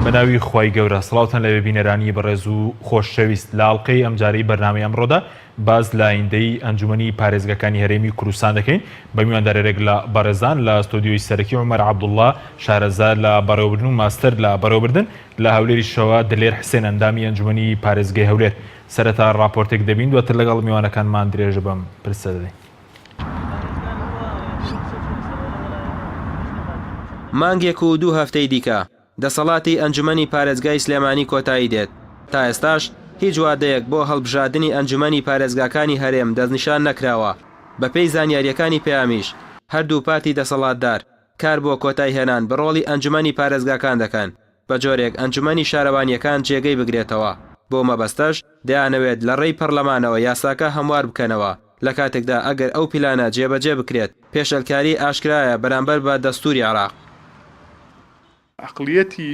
بە ناوی خوای گەورە سڵاوتان لەوێ بینەرانی بەڕێز و خۆشەویست لە ئەڵقەی ئەمجارەی بەرنامەی ئەمڕۆدا باس لە ئایندەی ئەنجومەنی پارێزگاکانی هەرێمی کوردستان دەکەین بە میواندارێک لە بەڕێزان لە ستۆدیۆی سەرەکی عومەر عەبدوڵڵا شارەزا لە بەڕێوەبردن و ماستەر لە بەڕێوەبردن لە هەولێریشەوە دلێر حسێن ئەندامی ئەنجومەنی پارێزگای هەولێر سەرەتا ڕاپۆرتێک دەبین دواتر لەگەڵ میوانەکانمان درێژە بەم پرسە دەدەین. مانگێک و دوو هەفتەی دیکە دەسەڵاتی ئەنجومەنی پارێزگای سلێمانی کۆتایی دێت، تا ئێستاش هیچ وادەیەک بۆ هەڵبژاردنی ئەنجومەنی پارێزگاکانی هەرێم دەستنیشان نەکراوە، بەپێی زانیارییەکانی پەیامیش هەردوو پارتی دەسەڵاتدار کار بۆ کۆتایهێنان بە ڕۆڵی ئەنجومەنی پارێزگاکان دەکەن، بەجۆرێک ئەنجومەنی شارەوانییەکان جێگەی بگرێتەوە، بەو مەبەستەش دەیانەوێت لە ڕێی پەڕلەمانەوە یاساکە هەموار بکەنەوە، لە کاتێکدا ئەگەر ئەو پیلانە جێبەجێ بکرێت پێشێلکاری ئاشکرایە بەرامبەر بە دەستووری عێراق. عەقڵیەتی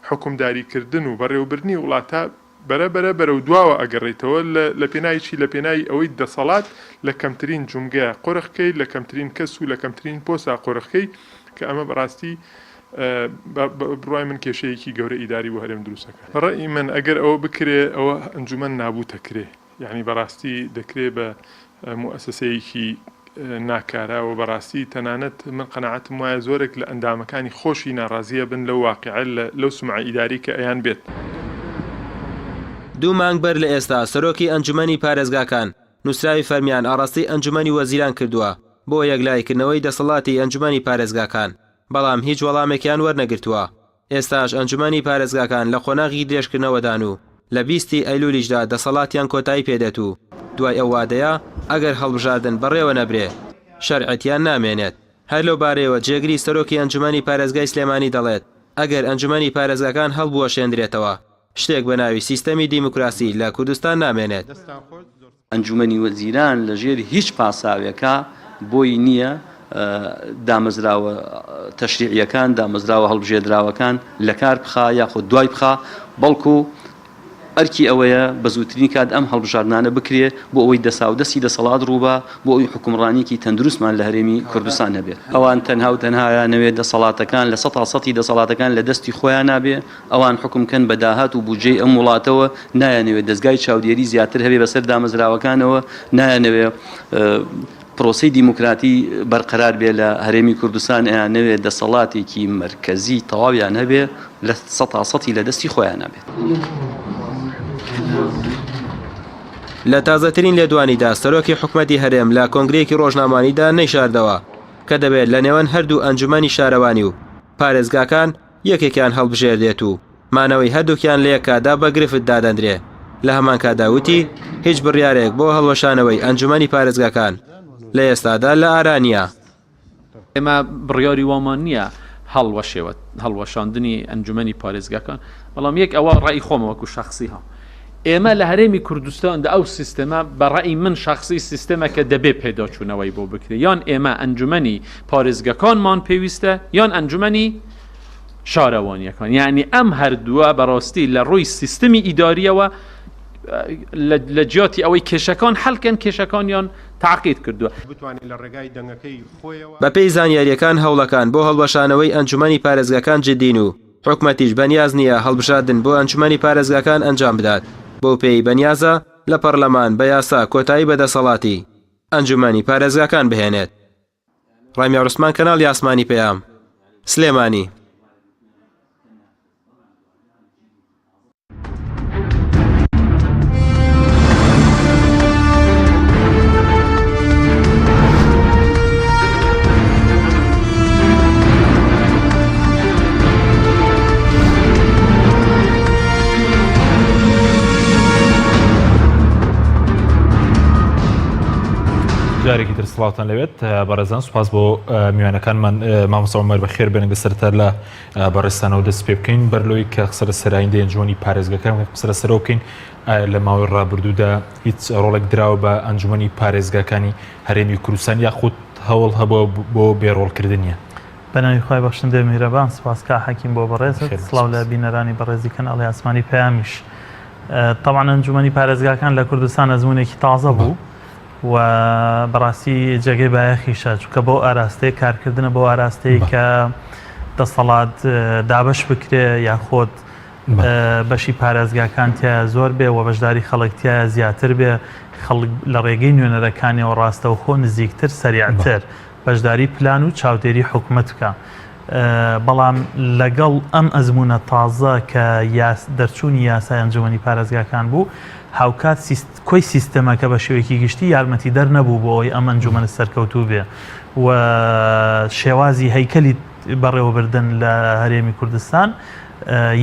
حوکمداریکردن و بەڕێوەبردنی وڵاتە بەرە بەرە بەرەو دواوە ئەگەڕێیتەوە لە پێناوی چی؟ لە پێناوی ئەوەی دەسەڵات لە کەمترین جومگەیا قۆرخ کەی، لە کەمترین کەس و لە کەمترین پۆستا قۆرخ کەی، کە ئەمە بەڕاستی بە بڕوای من کێشەیەکی گەورە ئیداری بۆ هەرێم دروست ئەکات. بە ڕەئی من ئەگەر ئەوە بکرێ ئەوە ئەنجومەن نابوت ئەکرێ. یانی بەڕاستی دەکرێ بە موئەسەسەیەکی ناکارا و بەڕاستی تەنانەت من قەناعەتم وایە زۆرێک لە ئەندامەکانی خۆشی ناڕازیە بن لەو واقیعە لەو سومعە ئیداری کە ئەیان بێت. دوو مانگ بەر لە ئێستا سەرۆکی ئەنجومەنی پارێزگاکان نوسراوی فەرمیان ئاڕاستەی ئەنجومەنی وەزیران کردووە بۆ یەکلاییکردنەوەی دەسەڵاتی ئەنجومەنی پارێزگاکان، بەڵام هیچ وەڵامێکیان وەرنەگرتووە. ئێستاش ئەنجومەنی پارێزگاکان لە قۆناغی درێژکردنەوەدان و لە 20 ی ئەیلولیشدا دەسەڵاتیان کۆتایی پێدێت و دوای ئەو وادەیە ئەگەر هەڵبژاردن بەڕێوە نەبرێ شەرعێتیان نامێنێت. هەر لەو بارەیەوە جێگری سەرۆکی ئەنجومەنی پارێزگای سلێمانی دەڵێت، ئەگەر ئەنجومەنی پارێزگاکان هەڵبوەشێندرێتەوە شتێک بە ناوی سیستەمی دیموکراسی لە کوردستان نامێنێت. ئەنجومەنی وەزیران لە ژێر هیچ پاساوێکا بۆی نییە دامەزراوە تەشریعییەکان، دامەزراوە هەڵبژێردراوەکان لەکار بخا یاخود دوای بخا، بەڵکو ئەرکی ئەوەیە بە زووترین کات ئەم هەڵبژاردنانە بکرێ بۆ ئەوەی دەساودەستی دەسەڵات ڕووبا، بۆ ئەوەی حوکمڕانییەکی تەندروستمان لە هەرێمی کوردستان هەبێ. ئەوان تەنها و تەنها ئەیانەوێ دەسەڵاتەکان لە سەتا سەتی دەسەڵاتەکان لە دەستی خۆیانا بێ، ئەوان حوکم کەن بە داهات و بودجەی ئەم وڵاتەوە، نایانەوێ دەزگای چاودێری زیاتر هەبێ بەسەر دامەزراوەکانەوە، نایانەوێ پرۆسەی دیموکراتی بەرقەرار بێ لە هەرێمی کوردستان، ئەیانەوێ دەسەڵاتێکی مەرکەزی تەواویان هەبێ لە سەتا سەتی لە دەستی خۆیانا بێت. لە تازەترین لێدوانیدا سەرۆکی حکومەتی هەرێم لە کۆنگرەیەکی ڕۆژنامەوانیدا نەیشاردەوە کە دەبێت لە نێوان هەردوو ئەنجومەنی شارەوانی و پارێزگاکان یەکێکیان هەڵبژێردێت و مانەوەی هەردووکیان لە یەک کاتدا بە گرفت دادەندرێ، لە هەمان کاتدا وتی، هیچ بڕیارێک بۆ هەڵوەشانەوەی ئەنجومەنی پارێزگاکان لە ئێستادا لە ئارا نییە. ئێمە بڕیاری وامان نییە هەڵوەشێوە هەڵوەشاندنی ئەنجومەنی پارێزگاکان، بەڵام یەک ئەوە ڕەئی خۆمە وەکو شەخسی ها ئێمە لە هەرێمی کوردستاندا ئەو سیستەمە بە ڕەئی من شەخسی سیستەمەکە دەبێ پێداچوونەوەی بۆ بکرێ یان ئێمە ئەنجومەنی پارێزگەکانمان پێویستە یان ئەنجومەنی شارەوانیەکان یعنی ئەم هەردووە بەڕاستی لە ڕووی سیستمی ئیداریەوە لە جیاتی ئەوەی کێشەکان حەلکەن کێشەکانیان تاقید کردووە. بەپێی زانیارییەکان هەوڵەکان بۆ هەڵوەشانەوەی ئەنجومەنی پارێزگاکان جدین و حکومەتیش بەنیاز نییە هەڵبژاردن بۆ ئەنجومەنی پارێزگاکان ئەنجام بدات، بەو پێیەی بەنیازە لە پەڕلەمان بە یاسا کۆتایی بە دەسەڵاتی ئەنجومەنی پارێزگاکان بهێنێت. ڕامیار عوسمان کەناڵی ئاسمانی پەیام، سلێمانی. جارێکی تر سڵاوتان لەوێت بەڕێزان سوپاس بۆ میوانەکانمان مامۆستا عومەر بەخێر بێن سەرتا لە بەڕێزتانەوە دەست پێ بکەین بەر لەوەی کە قسە لەسەر ئایندەی ئەنجومەنی پارێزگەکان قسە لەسەرەوە بکەین ئایا لە ماوەی ڕابردوودا هیچ ڕۆڵێک دراوە بە ئەنجومەنی پارێزگاکانی هەرێمی کوردستان یاخود هەوڵ هەبووە بۆ بێڕۆڵکردنیان؟ بەناوی خوای بەخشندەی میهرەبان سوپاس کاک حەکیم بۆ بەڕێزت سڵاو لە بینەرانی بەڕێزی کەناڵی ئاسمانی پەیامیش تەبعەن ئەنجومەنی پارێزگاکان لە کوردستان ئەزمونێکی تازە بوو و بەڕاستی جێگەی بایەخیشە چونکە بەو ئاراستەیە کارکردنە بەو ئاراستەیە کە. دەسەڵات دابەش بکرێ یاخۆد بەشی پارێزگاکان تیایا زۆر بێ و بەشداری خەڵک تیایا زیاتر بێ، خەڵک لە ڕێگەی نوێنەرەکانیەوە ڕاستەوخۆ نزیکتر سەریعتر بەشداری پلان و چاودێری حکومەت بکا. بەڵام لەگەڵ ئەم ئەزموونە تازە کە دەرچوونی یاسای ئەنجومەنی پارێزگاکان بوو، هاوکات کۆی سیستەمەکە بە شێوەیەکی گشتی یارمەتیدەر نەبوو بۆ ئەوەی ئەم ئەنجومەنە سەرکەوتوو بێ و شێوازی هەیکەلی بەڕێوەبردن لە هەرێمی کوردستان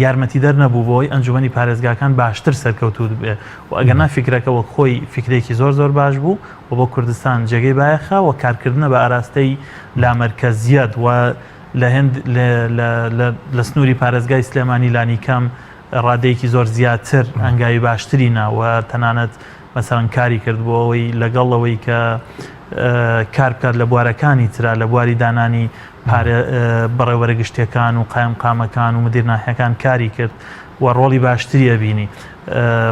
یارمەتیدەر نەبوو بۆ ئەوەی ئەنجومەنی پارێزگاکان باشتر سەرکەوتوو بێ و ئەگەرنا فیکرەکە وەک خۆی فیکرێکی زۆر زۆر باش بوو و بۆ کوردستان جێگەی بایەخە و کارکردنە بە ئاراستەی لامەرکەزیەت و لە هێند لە سنووری پارێزگای سلێمانی لانیکەم ڕادەیەکی زۆر زیاتر هەنگاوی باشتری نا و تەنانەت مەسەلەن کاری کرد بۆ ئەوەی لەگەڵ ئەوەی کە کار بکات لە بوارەکانی ترا لە بواری دانانی بەڕێوەبەرە گشتیەکان و قایمقامەکان و مدیر ناحیەکان کاری کرد و ڕۆڵی باشتری ئەبینی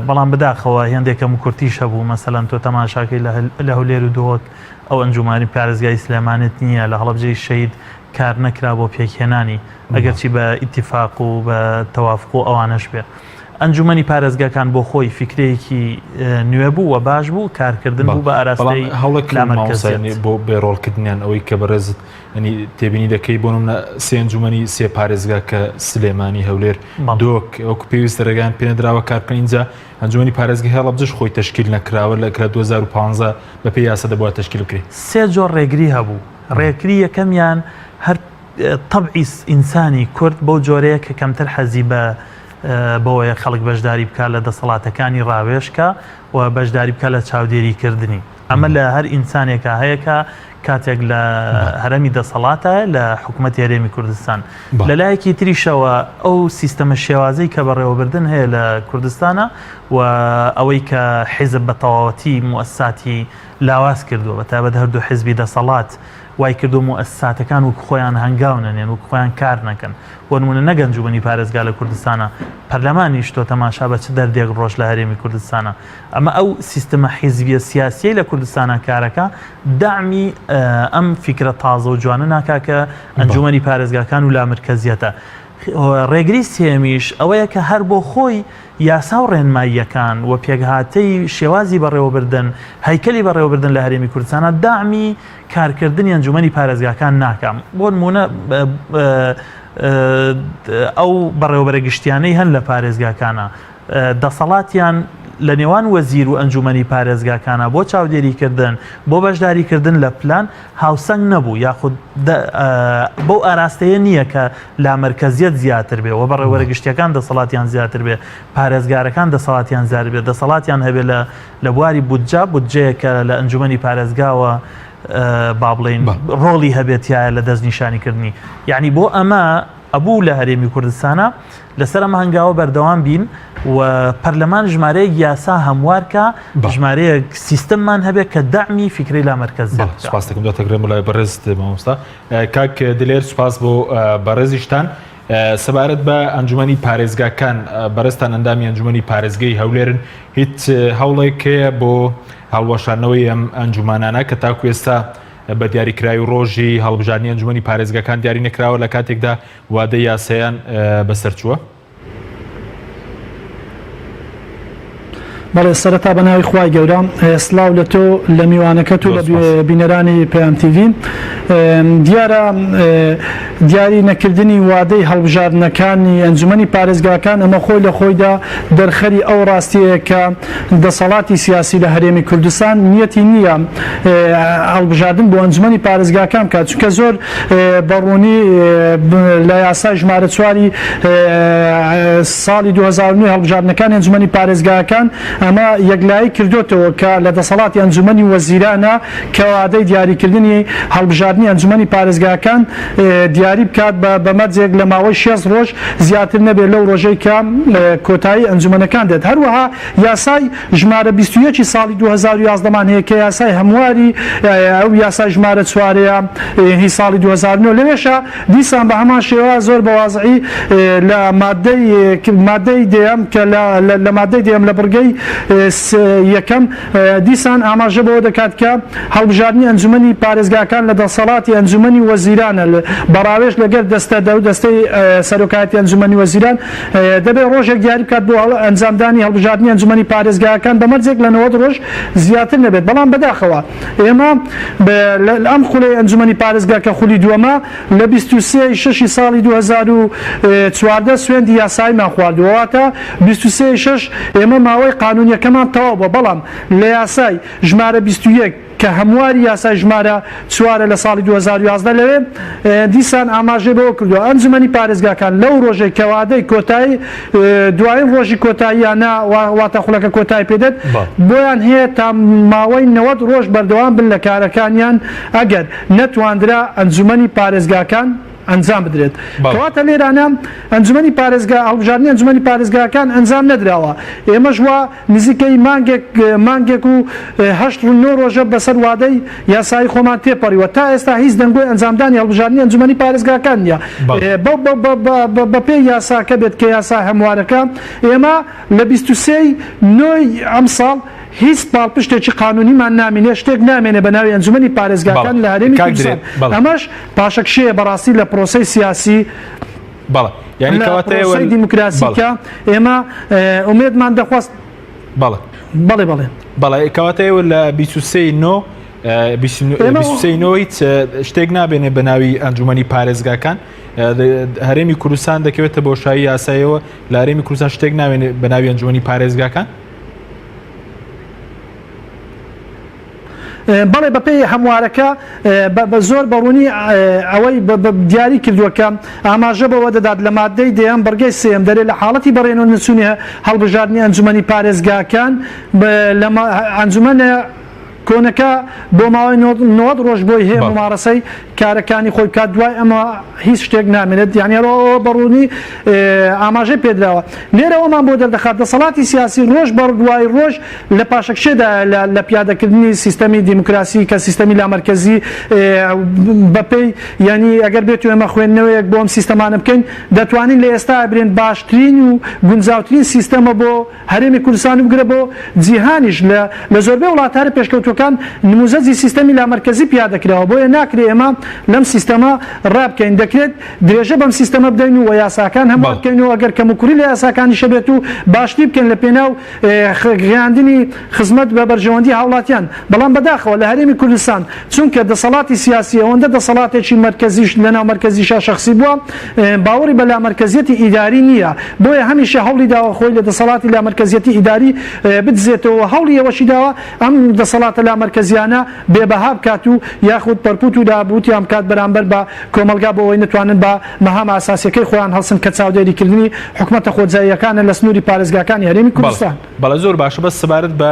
بەڵام بداخەوە هێندێک کەم و کورتیش هەبوو مەسەلەن تۆ تەماشاکەی لە هەولێر و دهۆک ئەو ئەنجومانی پارێزگای سلێمانت نییە لە هەڵەبجەی شەهید کار نەکرا بۆ پێکهێنانی ئەگەرچی بە ئیتیفاق و بە تەوافق و ئەوانەش بێ. ئەنجومەنی پارێزگاکان بۆ خۆی فیکرەیەکی نوێ بوو و باش بوو کارکردن بوو بە ئاراستەی هەوڵێک لامەرکەزیەت. بۆ بێ ڕۆڵکردنیان ئەوەی کە بەڕێزت ینی تێبینی دەکەی بۆ نمونە سێ ئەنجومەنی سێ پارێزگا کە سلێمانی هەولێر دۆک وەکو پێویستە ڕێگەیان پێنەدراوە کار بکەن ئینجا ئەنجومەنی پارێزگای هەڵەبجەش خۆی تەشکیل نەکراوە لە کە 2015 بەپێی یاسا دەبووە تەشکیل بکرێت. سێ جۆر ڕێگری هەبوو ڕێکری یەکەمیان هەر تەبعی ئینسانی کورد بەو جۆرەیە کە کەمتر حەزی بە بەوەیە خەڵک بەشداری بکات لە دەسەڵاتەکانی ڕاوێژ کا و بەشداری بکات لە چاودێری کردنی. ئەمە لە هەر ئینسانێکا هەیە کە کاتێک لە هەرەمی دەسەڵاتایە لە حکوومەتی هەرێمی کوردستان. لە لایەکی تریشەوە ئەو سیستەمە شێوازەی کە بەڕێوەبردن هەیە لە کوردستانە و ئەوەی کە حیزب بە تەواوەتی موئەسساتی لاواز کردووە بە تایبەت هەردوو حیزبی دەسەڵات وای کردووە موئەسساتەکان وەک خۆیان هەنگاو نەنێن وەک خۆیان کار نەکەن بۆ نموونە نەک ئەنجوومەنی پارێزگا لە کوردستانە پەرلەمانیش تۆ تەماشا بە چ دەردێک ڕۆژ لە هەرێمی کوردستانە ئەمە ئەو سیستمە حیزبیە سیاسیەی لە کوردستانا کارەکا دەعمی ئەم فیکرە تازە و جوانە ناکا کە ئەنجومەنی پارێزگاکان و لامرکەزیەتە. ڕێگری سێمیش ئەوەیە کە هەر بۆ خۆی یاسا و ڕێنماییەکان و پێکهاتەی شێوازی بەڕێوەبردن، هەیکەلی بەڕێوەبردن لە هەرێمی کوردستانا دەعمی کارکردنی ئەنجومەنی پارێزگاکان ناکا. بۆ نموونە ئەو بەڕێوەبەرە گشتیانەی هەن لە پارێزگاکانا دەسەڵاتیان لە نێوان وەزیر و ئەنجومەنی پارێزگاکانا بۆ چاودێریکردن، بۆ بەشداریکردن لە پلان هاوسەنگ نەبوو یاخود بەو ئاراستەیە نییە کە لامەرکەزیەت زیاتر بێ و بەڕێوەبەرە گشتیەکان دەسەڵاتیان زیاتر بێ، پارێزگارەکان دەسەڵاتیان زیاتر بێ، دەسەڵاتیان هەبێ لە لە بواری بودجە، بودجەیەک کە لە ئەنجومەنی پارێزگاوە با بڵێین ڕۆڵی هەبێت تیایا لە دەستنیشانیکردنی. یەعنی بۆ ئەمە ئەبوو لە هەرێمی کوردستانا لەسەر ئەم هەنگاوە بەردەوام بین و پەرلەمان ژمارەیەک یاسا هەموار کا، ژمارەیەک سیستممان هەبێت کە دەعمی فیکرەی لامەرکەزیەت بکا. سوپاس دەکەم دواتر گرێم بۆ لای بەڕێزت مامۆستا کاک دلێر سوپاس بۆ بەڕێزیشتان سەبارەت بە ئەنجومەنی پارێزگاکان بەڕێزتان ئەندامی ئەنجومەنی پارێزگەی هەولێرن هیچ هەوڵێک هەیە بۆ هەڵوەشاندنەوەی ئەم ئەنجومەنانە کە تاکو ئێستا بە دیاریکراوی ڕۆژی هەڵبژاردنی ئەنجومەنی پارێزگاکان دیاری نەکراوە لە کاتێکدا وادەی یاسایان بەسەرچووە؟ بەڵێ سەرەتا بە ناوی خوای گەورە سڵاو لە تۆ لە میوانەکەت و لە بینەرانی پەیام تیڤی دیارە دیاری نەکردنی وادەی هەڵبژاردنەکانی ئەنجومەنی پارێزگاکان ئەمە خۆی لە خۆیدا دەرخەری ئەو ڕاستیەیە کە دەسەڵاتی سیاسی لە هەرێمی کوردستان نیەتی نییە هەڵبژاردن بۆ ئەنجومەنی پارێزگاکان بکات چونکە زۆر بە ڕوونی لە یاسای ژمارە چواری ساڵی 2009 هەڵبژاردنەکانی ئەنجومەنی پارێزگاکان ئەمە یەکلایی کردۆتەوە کە لە دەسەڵاتی ئەنجومەنی وەزیرانە کە وادەی دیاریکردنی هەڵبژاردنی ئەنجومەنی پارێزگاکان دیاری بکات بە مەرجێک لە ماوەی 60 ڕۆژ زیاتر نەبێت لەو ڕۆژەی کە کۆتایی ئەنجومەنەکان دێت. هەروەها یاسای ژمارە 21 ی ساڵی 2011 مان هەیە کە یاسای هەمواری ئەو یاسای ژمارە چوارەیە هی ساڵی 2009 لەوێشا دیسان بە هەمان شێوە زۆر بە وازعی لە مادەی مادەی دەیەم کە لە مادەی دەیەم لە بڕگەی یەکەم دیسان ئاماژە بەوە دەکات کە هەڵبژاردنی ئەنجومەنی پارێزگاکان لە. دەسەڵاتی ئەنجومەنی وەزیرانە بە ڕاوێژ لەگەر دەستە دەستەی سەرۆکایەتی ئەنجومەنی وەزیران دەبێت ڕۆژێک دیاری بکات بۆ ئەنجامدانی هەڵبژاردنی ئەنجومەنی پارێزگاکان بە مەرجێک لە 90 ڕۆژ زیاتر نەبێت بەڵام بەداخەوە ئێمە ئەم خولەی ئەنجومەنی پارێزگا کە خولی دووەمە لە 23 ی شەشی ساڵی 2014 سوێندی یاساییمان خواردووە واتە 23 ی شەش ئێمە ماوەی قانونیەکەمان تەواو بووە بەڵام لە یاسای ژمارە 21 کە هەمواری یاسای ژمارە چوارە لە ساڵی 2011 لەوێ دیسان ئاماژەی بەوە کردووە ئەنجومەنی پارێزگاکان لەو ڕۆژەی کە وادەی کۆتایی دوایین ڕۆژی کۆتاییانە واتە خولەکە کۆتایی پێدێت بۆیان هەیە تا ماوەی 90 ڕۆژ بەردەوام بن لە کارەکانیان ئەگەر نەتواندرا ئەنجومەنی پارێزگاکان ئەنجام بدرێت. کەواتە لێرانە ئەنجومەنی پارێزگا هەڵبژاردنی ئەنجومەنی پارێزگاکان ئەنجام نەدراوە. ئێمەش وا نزیکەی مانگێک مانگێک و هەشت نۆ ڕۆژە بەسەر وادەی یاسایی خۆمان تێپەڕیوە. تا ئێستا هیچ دەنگۆی ئەنجامدانی هەڵبژاردنی ئەنجومەنی پارێزگاکان نییە. بەپێی یاساکە بێت کە یاسا هەموارەکە ئێمە لە 23 ی نۆی ئەمساڵ هیچ پاڵپشتێکی قانونیمان نامینێ، شتێک نامێنێ بە ناوی ئەنجومەنی پارێزگاکان لە هەرێمی کوردستان. ئەمەش پاشەکشەیە بەڕاستی لە پرۆسەی سیاسی بەڵێ یانی لە کەواتە ئێوە پرۆسەی دیموکراسی بەڵێ کە ئێمە ئومێدمان دەخواست بەڵێ بەڵێ بەڵێ بەڵێ کەواتە ئێوە لە 23 نۆ ئێمە 23 نۆ هیچ شتێک نابێنێ بە ناوی ئەنجومەنی پارێزگاکان هەرێمی کوردستان دەکەوێتە بۆشایی یاسایەوە لە هەرێمی کوردستان شتێک ناوێنێ بە ناوی ئەنجومەنی پارێزگاکان بەڵێ بەپێی هەموارەکە بە زۆر بەڕوونی ئەوەی دیاری کردووە کە ئاماژە بەوە دەدات لە مادەی دەیەم بڕگەی سێیەم دەرێ لە حاڵەتی بەڕێوەنەچوونی هەڵبژاردنی ئەنجومەنی پارێزگاکان لە ئەنجومەنە کۆنەکە بۆ ماوەی 90 ڕۆژ بۆی هەیە ممارەسەی کارەکانی خۆی بکات دوای ئەمە هیچ شتێک نامێنێت یعنی ئەوە بەڕوونی ئاماژەی پێدراوە لێرەوەمان بۆ دەردەخات دەسەڵاتی سیاسی ڕۆژ بەڕ دوای ڕۆژ لە پاشەکشێدایە لە لە پیادەکردنی سیستەمی دیموکراسی کە سیستەمی لامەرکەزی بەپێی یعنی ئەگەر بێت و ئێمە خوێندنەوەیەک بۆ ئەم سیستەمانە بکەین دەتوانین لە ئێستا برێن باشترین و گونجاوترین سیستەمە بۆ هەرێمی کوردستان و بگرە بۆ جیهانیش لە لە زۆربەی وڵاتە هەرە پێشکەوتووەکان نموزەجی سیستەمی لامەرکەزی پیادە کراوە بۆیە ناکرێ ئێمە لەم سیستەمە ڕابکەین دەکرێت درێژە بەم سیستەمە بدەین و یاساکان هەموار بکەین و ئەگەر کەموکوڕی لە یاساکانیش هەبێت و باشتری بکەین لە پێناو گەیاندنی خزمەت بە بەرژەوەندی هاوڵاتیان بەڵام بەداخەوە لە هەرێمی کوردستان چونکە دەسەڵاتی سیاسی ئەوەندە دەسەڵاتێکی مەرکەزیش لەناو مەرکەزیشا شەخسی بووە باوەڕی بە لامەرکەزیەتی ئیداری نییە بۆیە هەمیشە هەوڵی داوە خۆی لە دەسەڵاتی لامەرکەزیەتی ئیداری بدزێتەوە هەوڵی ئەوەشی داوە ئەم دەسەڵاتە لامەرکەزیانە بێ بەها بکات و یاخود پەرپوت و دابوتیان بکات بەرامبەر بە کۆمەڵگا بۆ ئەوەی نەتوانن بە مەهامە ئەساسیەکەی خۆیان هەڵسن کە چاودێری کردنی حکومەتە خۆجاییەکانە لە سنوری پارێزگاکانی هەرێمی کوردستان. بەڵێ زۆر باشە بەس سەبارەت بە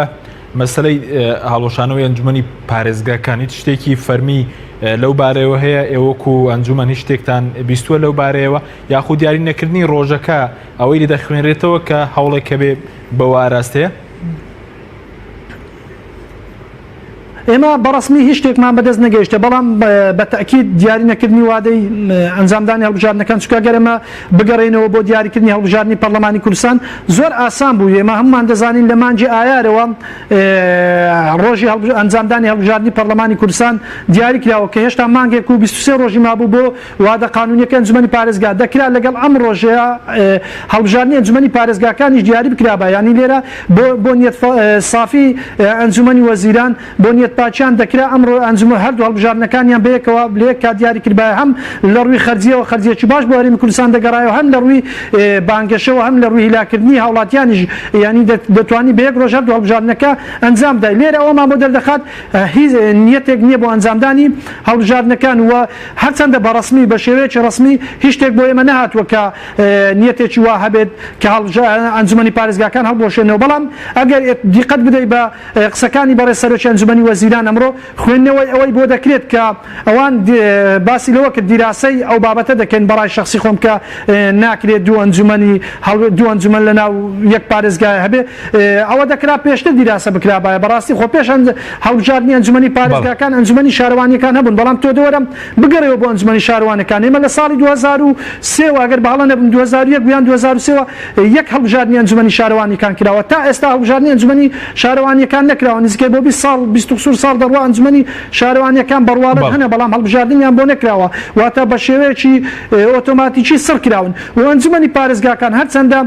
مەسەلەی هەڵوەشانەوەی ئەنجومەنی پارێزگاکان هیچ شتێکی فەرمی لەو بارەیەوە هەیە ئێوە وەکو ئەنجومەن هیچ شتێکتان بیستووە لەو بارەیەوە یاخود دیاری نەکردنی ڕۆژەکە ئەوەی لێ دەخوێنرێتەوە کە هەوڵێک هەبێ بەوە ئاراستەیە؟ ئێمە بە ڕەسمی هیچ شتێکمان بەدەست نەگەیشتە بەڵام بە تەئکید دیاری نەکردنی وادەی ئەنجامدانی هەڵبژاردنەکان چونکە گەر ئێمە بگەڕێینەوە بۆ دیاریکردنی هەڵبژاردنی پەرلەمانی کوردستان زۆر ئاسان بوو ئێمە هەمومان دەزانین لە مانگی ئایارەوە ڕۆژی ئەنجامدانی هەڵبژاردنی پەرلەمانی کوردستان دیاری کراوە کە هێشتا مانگێک و 23 ڕۆژی مابوو بۆ وادە قانونیەکە ئەنجومەنی پارێزگا دەکرا لەگەڵ ئەم ڕۆژەیە هەڵبژاردنی ئەنجومەنی پارێزگاکانیش دیاری بکرابا یانی لێرە بۆ بۆ نیەت سافی ئەنجومەنی وەزیران بۆ نیەت پاکیان دەکرا ئەمڕۆ ئەنجومە هەردوو هەڵبژاردنەکانیان بەیەکەوە لە یەک کات دیاری کردبایە هەم لە ڕووی خەرجیەوە خەرجیەکی باش بۆ هەرێمی کوردستان دەگەڕایەوە هەم لە ڕووی بانگەشەوە هەم لە ڕووی هیلاکردنی هاوڵاتیانیش یانی دەتوانی بە یەک ڕۆژ هەردوو هەڵبژاردنەکە ئەنجام بدای لێرە ئەوەمان بۆ دەردەخات هیچ نیەتێک نییە بۆ ئەنجامدانی هەڵبژاردنەکان و هەرچەندە بە ڕەسمی بە شێوەیەکی ڕەسمی هیچ شتێک بۆ ئێمە نەهاتووە کە نیەتێکی وا هەبێت کە ئەنجومەنی پارێزگاکان هەڵبوەشێنەوە بەڵام ئەگەر دیقەت بدەی بە قسەکانی بەڕێز سەرۆکی ئەنجومەنی وەزیران ئەمڕۆ خوێندنەوەی ئەوەی بۆ دەکرێت کە ئەوان باسی لەوە کرد دیراسەی ئەو بابەتە دەکەین بەڕای شەخسی خۆم کە ناکرێت دوو ئەنجومەنی دوو ئەنجومەن لەناو یەک پارێزگای هەبێ ئەوە دەکرا پێشتر دیراسە بکرابایە بەڕاستی خۆ پێش هەڵبژاردنی ئەنجومەنی پارێزگاکان ئەنجومەنی شارەوانیەکان هەبوون بەڵام تۆ دەوەرە بگەڕێوە بۆ ئەنجومەنی شارەوانەکان ئێمە لە ساڵی 2003 وە ئەگەر بە هەڵە نەبم 2001 یان 2003 وە یەک هەڵبژاردنی ئەنجومەنی شارەوانیەکان کراوە تا ئێستا هەڵبژاردنی ئەنجومەنی شارەوانیەکان نەکراوە نزیکەی بۆ 20 ساڵ 20 و قسوور. سوور ساڵ دەڕوا ئەنجومەنی شارەوانیەکان بەڕواڵەت هەنە بەڵام هەڵبژاردنیان بۆ نەکراوە واتە بە شێوەیەکی ئۆتۆماتیکی سڕ کراون و ئەنجومەنی پارێزگاکان هەرچەندە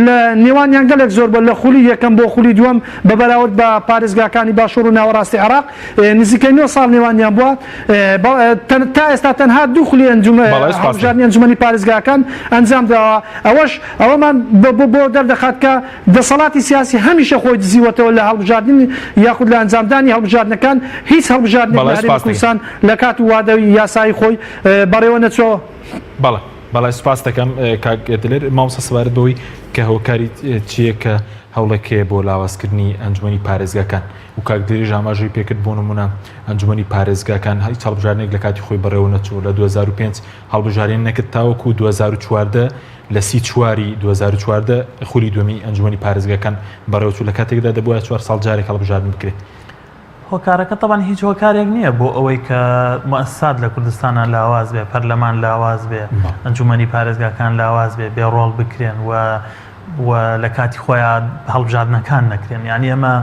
لە نێوانیان گەلێک زۆر بووە لە خولی یەکەم بۆ خولی دووەم بە بەراورد بە پارێزگاکانی باشوور و ناوەڕاستی عێراق نزیکەی نۆ ساڵ نێوانیان بووە تا ئێستا تەنها دوو خولی هەڵبژاردنی ئەنجومەنی پارێزگاکان ئەنجامدراوە ئەوەش ئەوەمان بۆ دەردەخات کە دەسەڵاتی سیاسی هەمیشە خۆی دزیوەتەوە لە هەڵبژاردن یاخود لە ئەنجامدانی هەڵبژاردنەکان، هیچ هەڵبژاردنێک لە هەرێمی کوردستان لە کات و وادەی یاسایی خۆی بەڕێوە نەچووە. بەڵێ بەڵێ سوپاست دەکەم کاک دلێر. مامۆستا سەبارەت بەوەی کە هۆکاری چییە کە هەوڵێک هەیە بۆ لاوازکردنی ئەنجومەنی پارێزگاکان و کاک دلێریش ئاماژەی پێکرد بۆ نمونە ئەنجومەنی پارێزگاکان هیچ هەڵبژاردنێک لە کاتی خۆی بەڕێوە نەچوو لە 2005 هەڵبژاردن نەکرد تاوەکو 2014 لە سی چواری 2014 خولی دووەمی ئەنجومەنی پارێزگاکان بەڕێوەچوو لە کاتێکدا دەبوایە چوار ساڵ جارێک هەڵبژاردن بکرێت. هۆکارەکە تەبعەن هیچ هۆکارێک نییە بۆ ئەوەی کە موئەسسات لە کوردستانا لاواز بێ، پەرلەمان لاواز بێ، ئەنجومەنی پارێزگاکان لاواز بێ، بێ ڕۆڵ بکرێن و و لە کاتی خۆیان هەڵبژاردنەکان نەکرێن. یانی ئێمە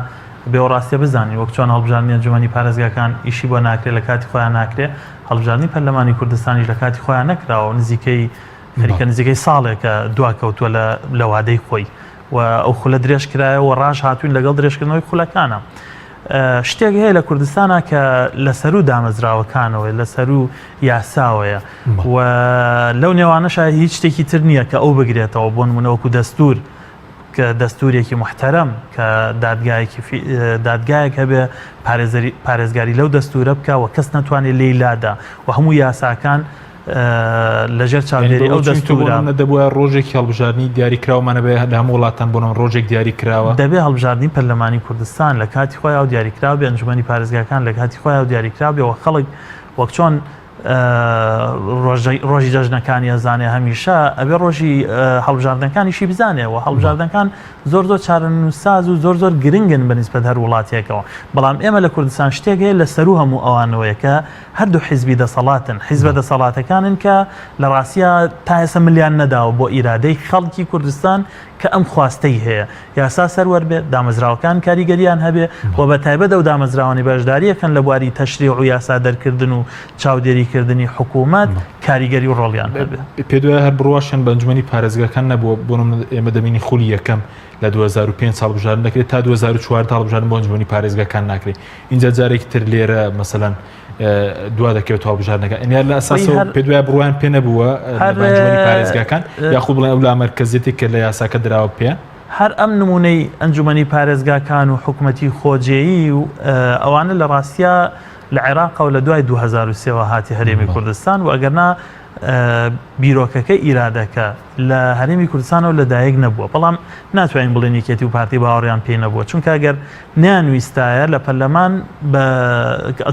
بێ ئەو ڕاستیە بزانین وەک چۆن هەڵبژاردنی ئەنجومەنی پارێزگاکان ئیشی بۆ ناکرێ لە کاتی خۆیان ناکرێ، هەڵبژاردنی پەرلەمانی کوردستانیش لە کاتی خۆیان نەکراوە و نزیکەی خەریکە نزیکەی ساڵێکە دواکەوتووە لە لە وادەی خۆی و ئەو خولە درێژ کرایەوە و ڕاش هاتوین لەگەڵ درێژکردنەوەی خولەکانە. شتێک هەیە لە کوردستانە کە لە سەرو دامەزراوەکانەوەی لە سەرو یاساوەیە و لەو نێوانەشا هیچ شتێکی تر نییە کە ئەو بگرێتەوە بۆ نمونە وەکو دەستور کە دەستورێکی محتەرەم کە دادگایەکی دادگایەک هەبێ پارێزگاری لەو دەستورە بکە و کەس نەتوانێت لێی لادا و هەموو یاساکان لەژێر چاودێری ئەو دەستورە. دەبوایە ڕۆژێکی هەڵبژاردنی دیاری کراومان هەبێ لە هەموو وڵاتان بۆ نمونە ڕۆژێک دیاری کراوە. دەبێ هەڵبژاردنی پەرلەمانی کوردستان لە کاتی خۆیا و دیاری کراو بێ، ئەنجومەنی پارێزگاکان لە کاتی خۆیا و دیاری کراو بێ و خەڵک وەک چۆن ڕۆژی جەژنەکانی ئەزانێ هەمیشە ئەبێ ڕۆژی هەڵبژاردنەکانیشی بزانێ و هەڵبژاردنەکان زۆر زۆر چارەنووسساز و زۆر زۆر گرنگن بە نیسبەت هەر وڵاتێکەوە بەڵام ئێمە لە کوردستان شتێک هەیە لە سەروو هەموو ئەوانەوەیە کە هەردوو حیزبی دەسەڵاتن، حیزبە دەسەڵاتەکانن کە لە ڕاستیا تا ئێستا ملیان نەداوە بۆ ئیرادەی خەڵکی کوردستان کە ئەم خواستەی هەیە یاسا سەروەر بێت، دامەزراوەکان کاریگەریان هەبێ و بە تایبەت ئەو دامەزراوانەی بەشداری ئەکەن لە بواری تەشریع و یاسا دەرکردن و چاودێری کردنی حکوومەت کاریگەری و ڕۆڵیان هەبێ. پێت وایە هەر بڕواشیان بە ئەنجومەنی پارێزگاکان نەبووە؟ بۆ نموونە ئێمە دەبینین خولی یەکەم لە 2005 هەڵبژاردن دەکرێت تا 2014 هەڵبژاردن بۆ ئەنجومەنی پارێزگاکان ناکرێت. ئینجا جارێکی تر لێرە مەسەلەن دوا دەکەوێت هەڵبژاردنەکە ئەنیار لە ئەساسەوە پێ دوای بڕوایان پێ نەبووە ئەنجومەنی پارێزگاکان یاخود بڵێن ئەو لامەرکەزیەتێک کە لە یاساکە دراوە پێ هەر ئەم نمونەی ئەنجومەنی پارێزگاکان و حکومەتی خۆجێیی و ئەوانە لە ڕاستیا لە عێراقەوە لە دوای 2023ەوە هاتی هەرێمی کوردستان و ئەگەرنا بیرۆکەکە ئیرادەکە لە هەرێمی کوردستانەوە لەدایک نەبووە، بەڵام ناتوانین بڵێین یەکێتی و پارتی باوەڕیان پێی نەبووە، چونکە گەر نەیانویستایە لە پەرلەمان بە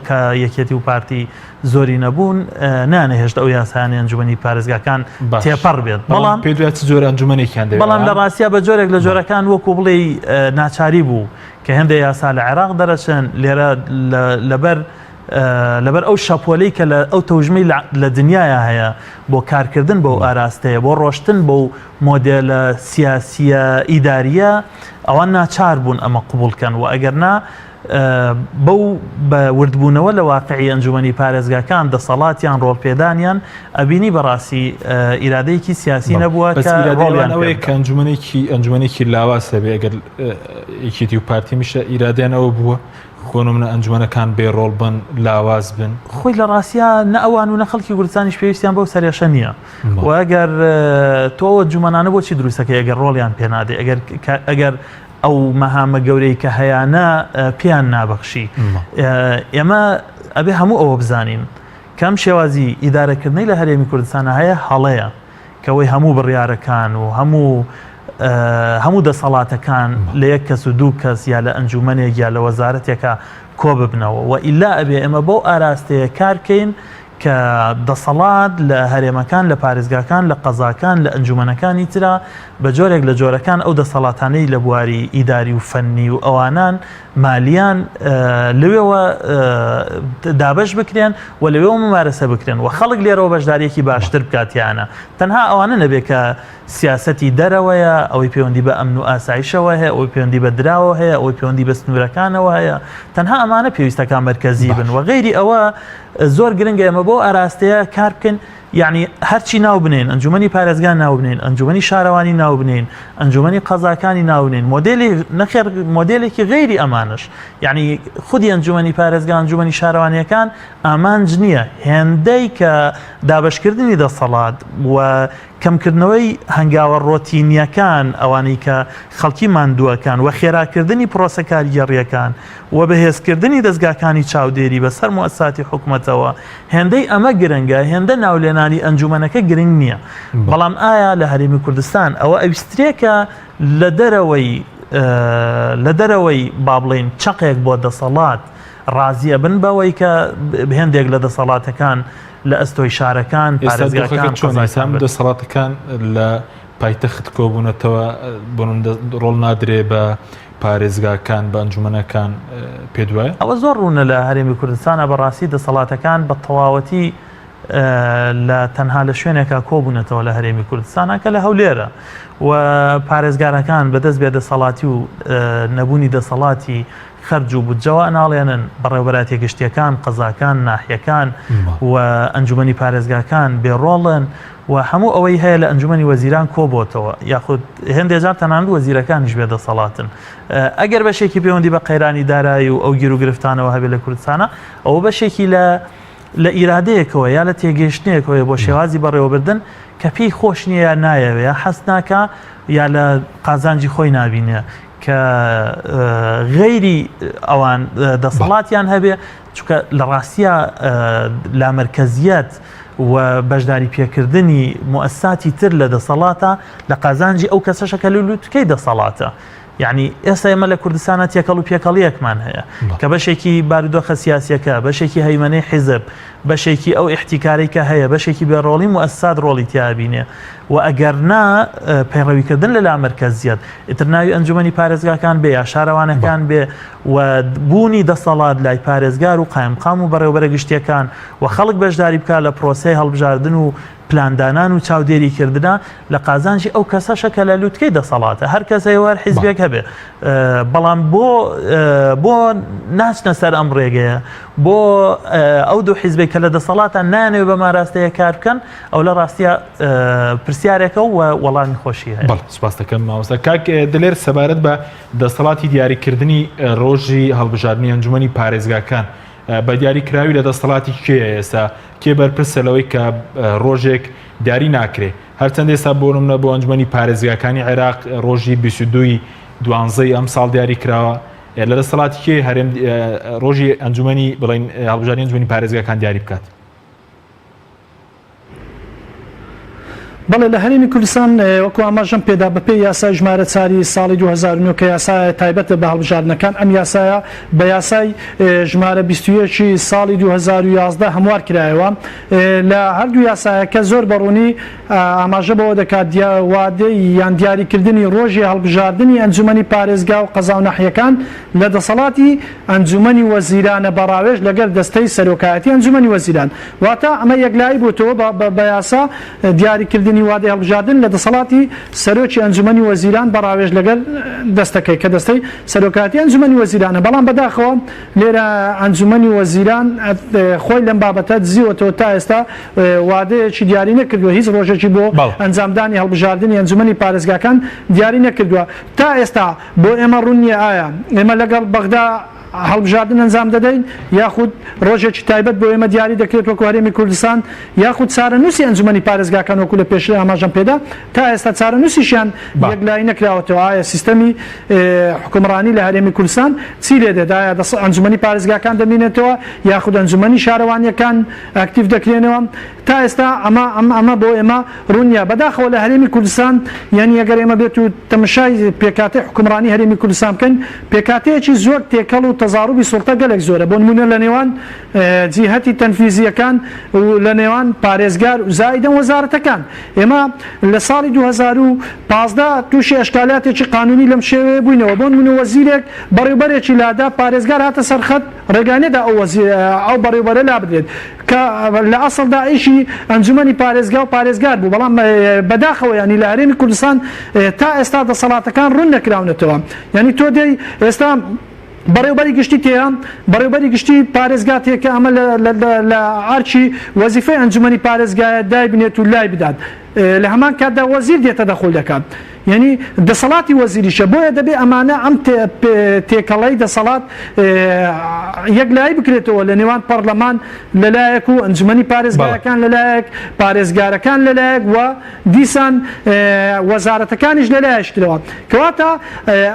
کە یەکێتی و پارتی زۆری نەبوون نانەهێشت ئەو یاسایانەی ئەنجومەنی پارێزگاکان تێپەڕ بێت، بەڵام پێت وایە چ جۆرە ئەنجومەنێکیان دەوێت؟ بەڵام لە ڕاستیا بە جۆرێک لە جۆرەکان وەکو بڵێی ناچاری بوو کە هێندە یاسا لە عێراق دەرەچن لێرە لەبەر لەبەر ئەو شەپۆلەی کە لە ئەو تەوژمەی لە دنیایا هەیە بۆ کارکردن بەو ئاراستەیە، بۆ ڕۆشتن بەو مۆدێلە سیاسییە ئیدارییە، ئەوان ناچار بوون ئەمە قبوڵ کەن و ئەگەرنا بەو بە وردبوونەوە لە واقعی ئەنجومەنی پارێزگاکان، دەسەڵاتیان، ڕۆڵپێدانیان، ئەبینی بەڕاستی ئیرادەیەکی سیاسی نەبووە کە ڕۆڵیان ئەوەیە کە ئەنجومەنێکی ئەنجومەنێکی لاواز هەبێ ئەگەر یەکێتی و پارتی میشە ئیرادەیان ئەوە بووە بۆ نمونە ئەنجومەنەکان بێ ڕۆڵ بن، لاواز بن. خۆی لە ڕاستیا نە ئەوان و نە خەڵکی کوردستانیش پێویستیان بەو سەرێشە نییە و ئەگەر تۆ ئەو ئەنجومەنانە بۆچی دروستەکەی ئەگەر ڕۆڵیان پێ نادەی ئەگەر ئەگەر ئەو مەهامە گەورەی کە هەیانە پێیان نابەخشی ئێمە ئەبێ هەموو ئەوە بزانین کەم شێوازی ئیدارەکردنەی لە هەرێمی کوردستانە هەیە هەڵەیە کەوەی هەموو بڕیارەکان و هەموو هەموو دەسەڵاتەکان لە یەک کەس و دوو کەس یا لە ئەنجومەنێک یا لە وەزارەتێکا کۆ ببنەوە و ئیلا ئەبێ ئێمە بەو ئاراستەیە کار کەین کە. کە دەسەڵات لە هەرێمەکان، لە پارێزگاکان، لە قەزاکان، لە ئەنجومەنەکانی ترا بە جۆرێک لە جۆرەکان ئەو دەسەڵاتانەی لە بواری ئیداری و فەنی و ئەوانان مالیان لەوێوە دابەش بکرێن و لەوێوە ممارەسە بکرێن و خەڵک لێرەوە بەشداریەکی باشتر بکات تیانە تەنها ئەوانە نەبێ کە سیاسەتی دەرەوەیە، ئەوەی پەیوەندی بە ئەمن و ئاسایشەوە هەیە، ئەوەی پەیوەندی بە دراوەوە هەیە، ئەوەی پەیوەندی بە سنوورەکانەوە هەیە، تەنها ئەمانە پێویستەکان مەرکەزی بن و غەیری ئەوە زۆر گرنگە ئێمە بۆ ئاراستەیە کار بکەین یعنی هەرچی ناو بنێن ئەنجومەنی پارێزگا ناو بنێن ئەنجومەنی شارەوانی ناو بنێن ئەنجومەنی قەزاکانی ناو بنێن مۆدێلی نەخێر مۆدێلێکی غەیری ئەمانش یعنی خودی ئەنجومەنی پارێزگا ئەنجومەنی شارەوانیەکان ئامانج نییە هێندەی کە دابەشکردنی دەسەڵات و کەمکردنەوەی هەنگاوە ڕۆتینییەکان، ئەوانەی کە خەڵکی ماندووەکان، و خێراکردنی پرۆسە کارگێڕییەکان و بەهێزکردنی دەزگاکانی چاودێری بەسەر موئەسساتی حکومەتەوە، هێندەی ئەمە گرنگە، هێندە ناولێنانی ئەنجومەنەکە گرنگ نییە. بەڵام ئایا لە هەرێمی کوردستان ئەوە ئەویسترێ کە لە دەرەوەی لە دەرەوەی با بڵێین چەقێک بۆ دەسەڵات ڕازی ئەبن بەوەی کە هێندێک لە دەسەڵاتەکان لە ئەستۆی شارەکان، ئێستا دۆخەکە پارێزگاکان، چۆنە؟ ئێستا قەزاکان هەموو بن. دەسەڵاتەکان لە پایتەخت کۆبوونەتەوە، بۆ نموونە ڕۆڵ نادرێ بە پارێزگاکان، بە ئەنجومەنەکان، پێت وایە؟ ئەوە زۆر ڕوونە لە هەرێمی کوردستانا بە ڕاستی دەسەڵاتەکان بە تەواوەتی لە تەنها لە شوێنێکا کۆبوونەتەوە لە هەرێمی کوردستانا کە لە هەولێرە و پارێزگارەکان بەدەست بێدەسەڵاتی و نەبوونی دەسەڵاتی خەرج و بودجەوە ئەناڵێنن، بەڕێوەبەرایەتیە گشتیەکان، قەزاکان، ناحیەکان و ئەنجومەنی پارێزگاکان بێ ڕۆڵن و هەموو ئەوەی هەیە لە ئەنجومەنی وەزیران کۆبۆتەوە یاخود هێندێ جار تەنانەت وەزیرەکانیش بێ دەسەڵاتن. ئەگەر بەشێکی پەیوەندی بە قەیرانی دارایی و ئەو گیروگرفتانەوە هەبێ لە کوردستانا ئەوە بەشێکی لە لە ئیرادەیەکەوە یا لە تێگەیشتنێکەوەیە بۆ شێوازی بەڕێوەبردن کە پێی خۆش نییە یا نایەوێ یا حەز ناکا یا لە قازانجی خۆی نابینێ کە غەیری ئەوان دەسەڵاتیان هەبێ چونکە لە ڕاستیا لامەرکەزیەت و بەشداری پێکردنی موئەسساتی تر لە دەسەڵاتە لە قازانجی ئەو کەسەشە کە لە لوتکەی دەسەڵاتە یعنی ئێستا ئێمە لە کوردستانە تێکەڵ و پێکەڵیەکمان هەیە کە بەشێکی بارودۆخە سیاسیەکە بەشێکی هەیمەنەی حیزب بەشێکی ئەو ئیحتیکارەی کە هەیە، بەشێکی بێ ڕۆڵی موئەسسات ڕۆڵی تیا ئەبینێ و ئەگەر نا پەیڕەویکردن لە لامەرکەزیەت ئیتر ناوی ئەنجومەنی پارێزگاکان بێ یا شارەوانەکان بێ و بوونی دەسەڵات لای پارێزگار و قایمقام و بەڕێوەبەرە گشتیەکان و خەڵک بەشداری بکا لە پرۆسەی هەڵبژاردن و پلاندانان و چاودێری کردنا لە قازانجی ئەو کەسەشە کە لە لوتکەی دەسەڵاتە هەر کەس هەیە و هەر حیزبێک هەبێ بەڵام بۆ بۆ ناچنە سەر ئەم ڕێگەیە بۆ ئەو دوو حیزبێک کە لە دەسەڵاتە نانەوێ بە ماراستەیە کار بکەن ئەو لە ڕاستە پرسیارێکە و وەڵامی خۆشی هەیە بەڵێ سپاس دەکەم مامۆستا کاک دلێر سەبارەت بە دەسەڵاتی دیاریکردنی ڕۆژی هەڵبژاردنی ئەنجومەنی پارێزگاکان بە دیاری کراوی لە دەسەڵاتی کێیە ئێستا کێ بەرپرسە لەوەی کە ڕۆژێک دیاری ناکرێ هەرچەند ئێستا بۆ نمونە بۆ ئەنجومەنی پارێزگاکانی عێراق ڕۆژی 22 دوانزەی ئەم ساڵ دیاری کراوە لە دەسەڵاتی کێ هەرێم ڕۆژی ئەنجومەنی بڵین هەڵبژاردنی ئەنجومەنی پارێزگاکان دیاری بکات؟ بەڵێ لە هەرێمی کوردستان وەکو ئاماژەم پێدا بەپێی یاسای ژمارە چاری ساڵی 2009 کە یاسایە تایبەتە بە هەڵبژاردنەکان ئەم یاسایە بە یاسای ژمارە 21 ساڵی 2011 هەموار کرایەوە لە هەردوو یاسایەکە زۆر بەڕوونی ئاماژە بەوە دەکات وادەی یان دیاریکردنی ڕۆژی هەڵبژاردنی ئەنجومەنی پارێزگا و قەزا و ناحیەکان لە دەسەڵاتی ئەنجومەنی وەزیرانە بە ڕاوێژ لەگەل دەستەی سەرۆکایەتی ئەنجومەنی وەزیران واتە ئەمە یەکلایی بۆتەوە بە یاسا دیاریکردنی وادەی هەڵبژاردن لە دەسەڵاتی سەرۆکی ئەنجومەنی وەزیران بە ڕاوێژ لەگەل دەستەکەی کە دەستەی سەرۆکایەتی ئەنجومەنی وەزیرانە بەڵام بەداخەوە لێرە ئەنجومەنی وەزیران خۆی لەم بابەتە دزیوەتەوە تا ئێستا وادەیەکی دیاری نەکردووە هیچ ڕۆژێکی بۆ ئەنجامدانی هەڵبژاردنی ئەنجومەنی پارێزگاکان دیاری نەکردووە تا ئێستا بۆ ئێمە ڕوون نییە ئایا ئێمە لەگەڵ بەغدا هەڵبژاردن ئەنجام دەدەین یاخود ڕۆژێکی تایبەت بۆ ئێمە دیاری دەکرێت وەکو هەرێمی کوردستان یاخود چارەنووسی ئەنجومەنی پارێزگاکان وەکو لە پێشتر ئاماژەم پێدا تا ئێستا چارەنووسیشیان یەکلایی نەکراوەتەوە ئایا سیستەمی حوکمڕانی لە هەرێمی کوردستان چی لێ دێت ئایا ئەنجومەنی پارێزگاکان دەمینێتەوە یاخود ئەنجومەنی شارەوانیەکان ئەکتیڤ دەکرێنەوە تا ئێستا ئەمە ئەم ئەمە بۆ ئێمە ڕوون نییە. بەداخەوە لە هەرێمی کوردستان یانی ئەگەر ئێمە بێت و تەمەشای پێکهاتەی حوکمڕانی هەرێمی کوردستان بکەین پێکهاتەیەکی زۆر تێکەڵ و. تەزاروبی سوڵتە گەلێک زۆرە بۆ نمونە لە نێوان جیهەتی تەنفیزییەکان و لە نێوان پارێزگار و زائیدەن وەزارەتەکان. ئێمە لە ساڵی 2015 تووشی ئەشکالاتێکی قانونی لەم شێوەیە بووینەوە، بۆ نموونە وەزیرێک بەڕێوبەرێکی لادا، پارێزگار هاتە سەر خەت ڕێگای نەدا ئەو وەزیر ئەو بەڕێوبەرە لابدرێت کە لە ئەسڵدا ئیشی ئەنجومەنی پارێزگا و پارێزگار بوو، بەڵام بەداخەوە یانی لە هەرێمی کوردستان تا ئێستا دەسەڵاتەکان ڕوون نەکراونەتەوە یانی تۆ دێی ئێستا بەڕێوبەری گشتی تێیە، بەڕێوبەری گشتی پارێزگا تێ کە ئەمە لە ئەرکی وەزیفەی ئەنجومەنی پارێزگایە دایبنێت و لای بدات لە هەمان کاتدا وەزیر دێتە دەخول دەکات یعنی دەسەڵاتی وەزیریشە بۆیە دەبێ ئەمانە ئەم تێکەڵەی دەسەڵات یەکلایی بکرێتەوە لە نێوان پەرلەمان لەلایەک و ئەنجومەنی پارێزگاکان لەلایەک پارێزگارەکان لەلایەک و دیسان وەزارەتەکانیش لە لایەکی ترەوە. کەواتە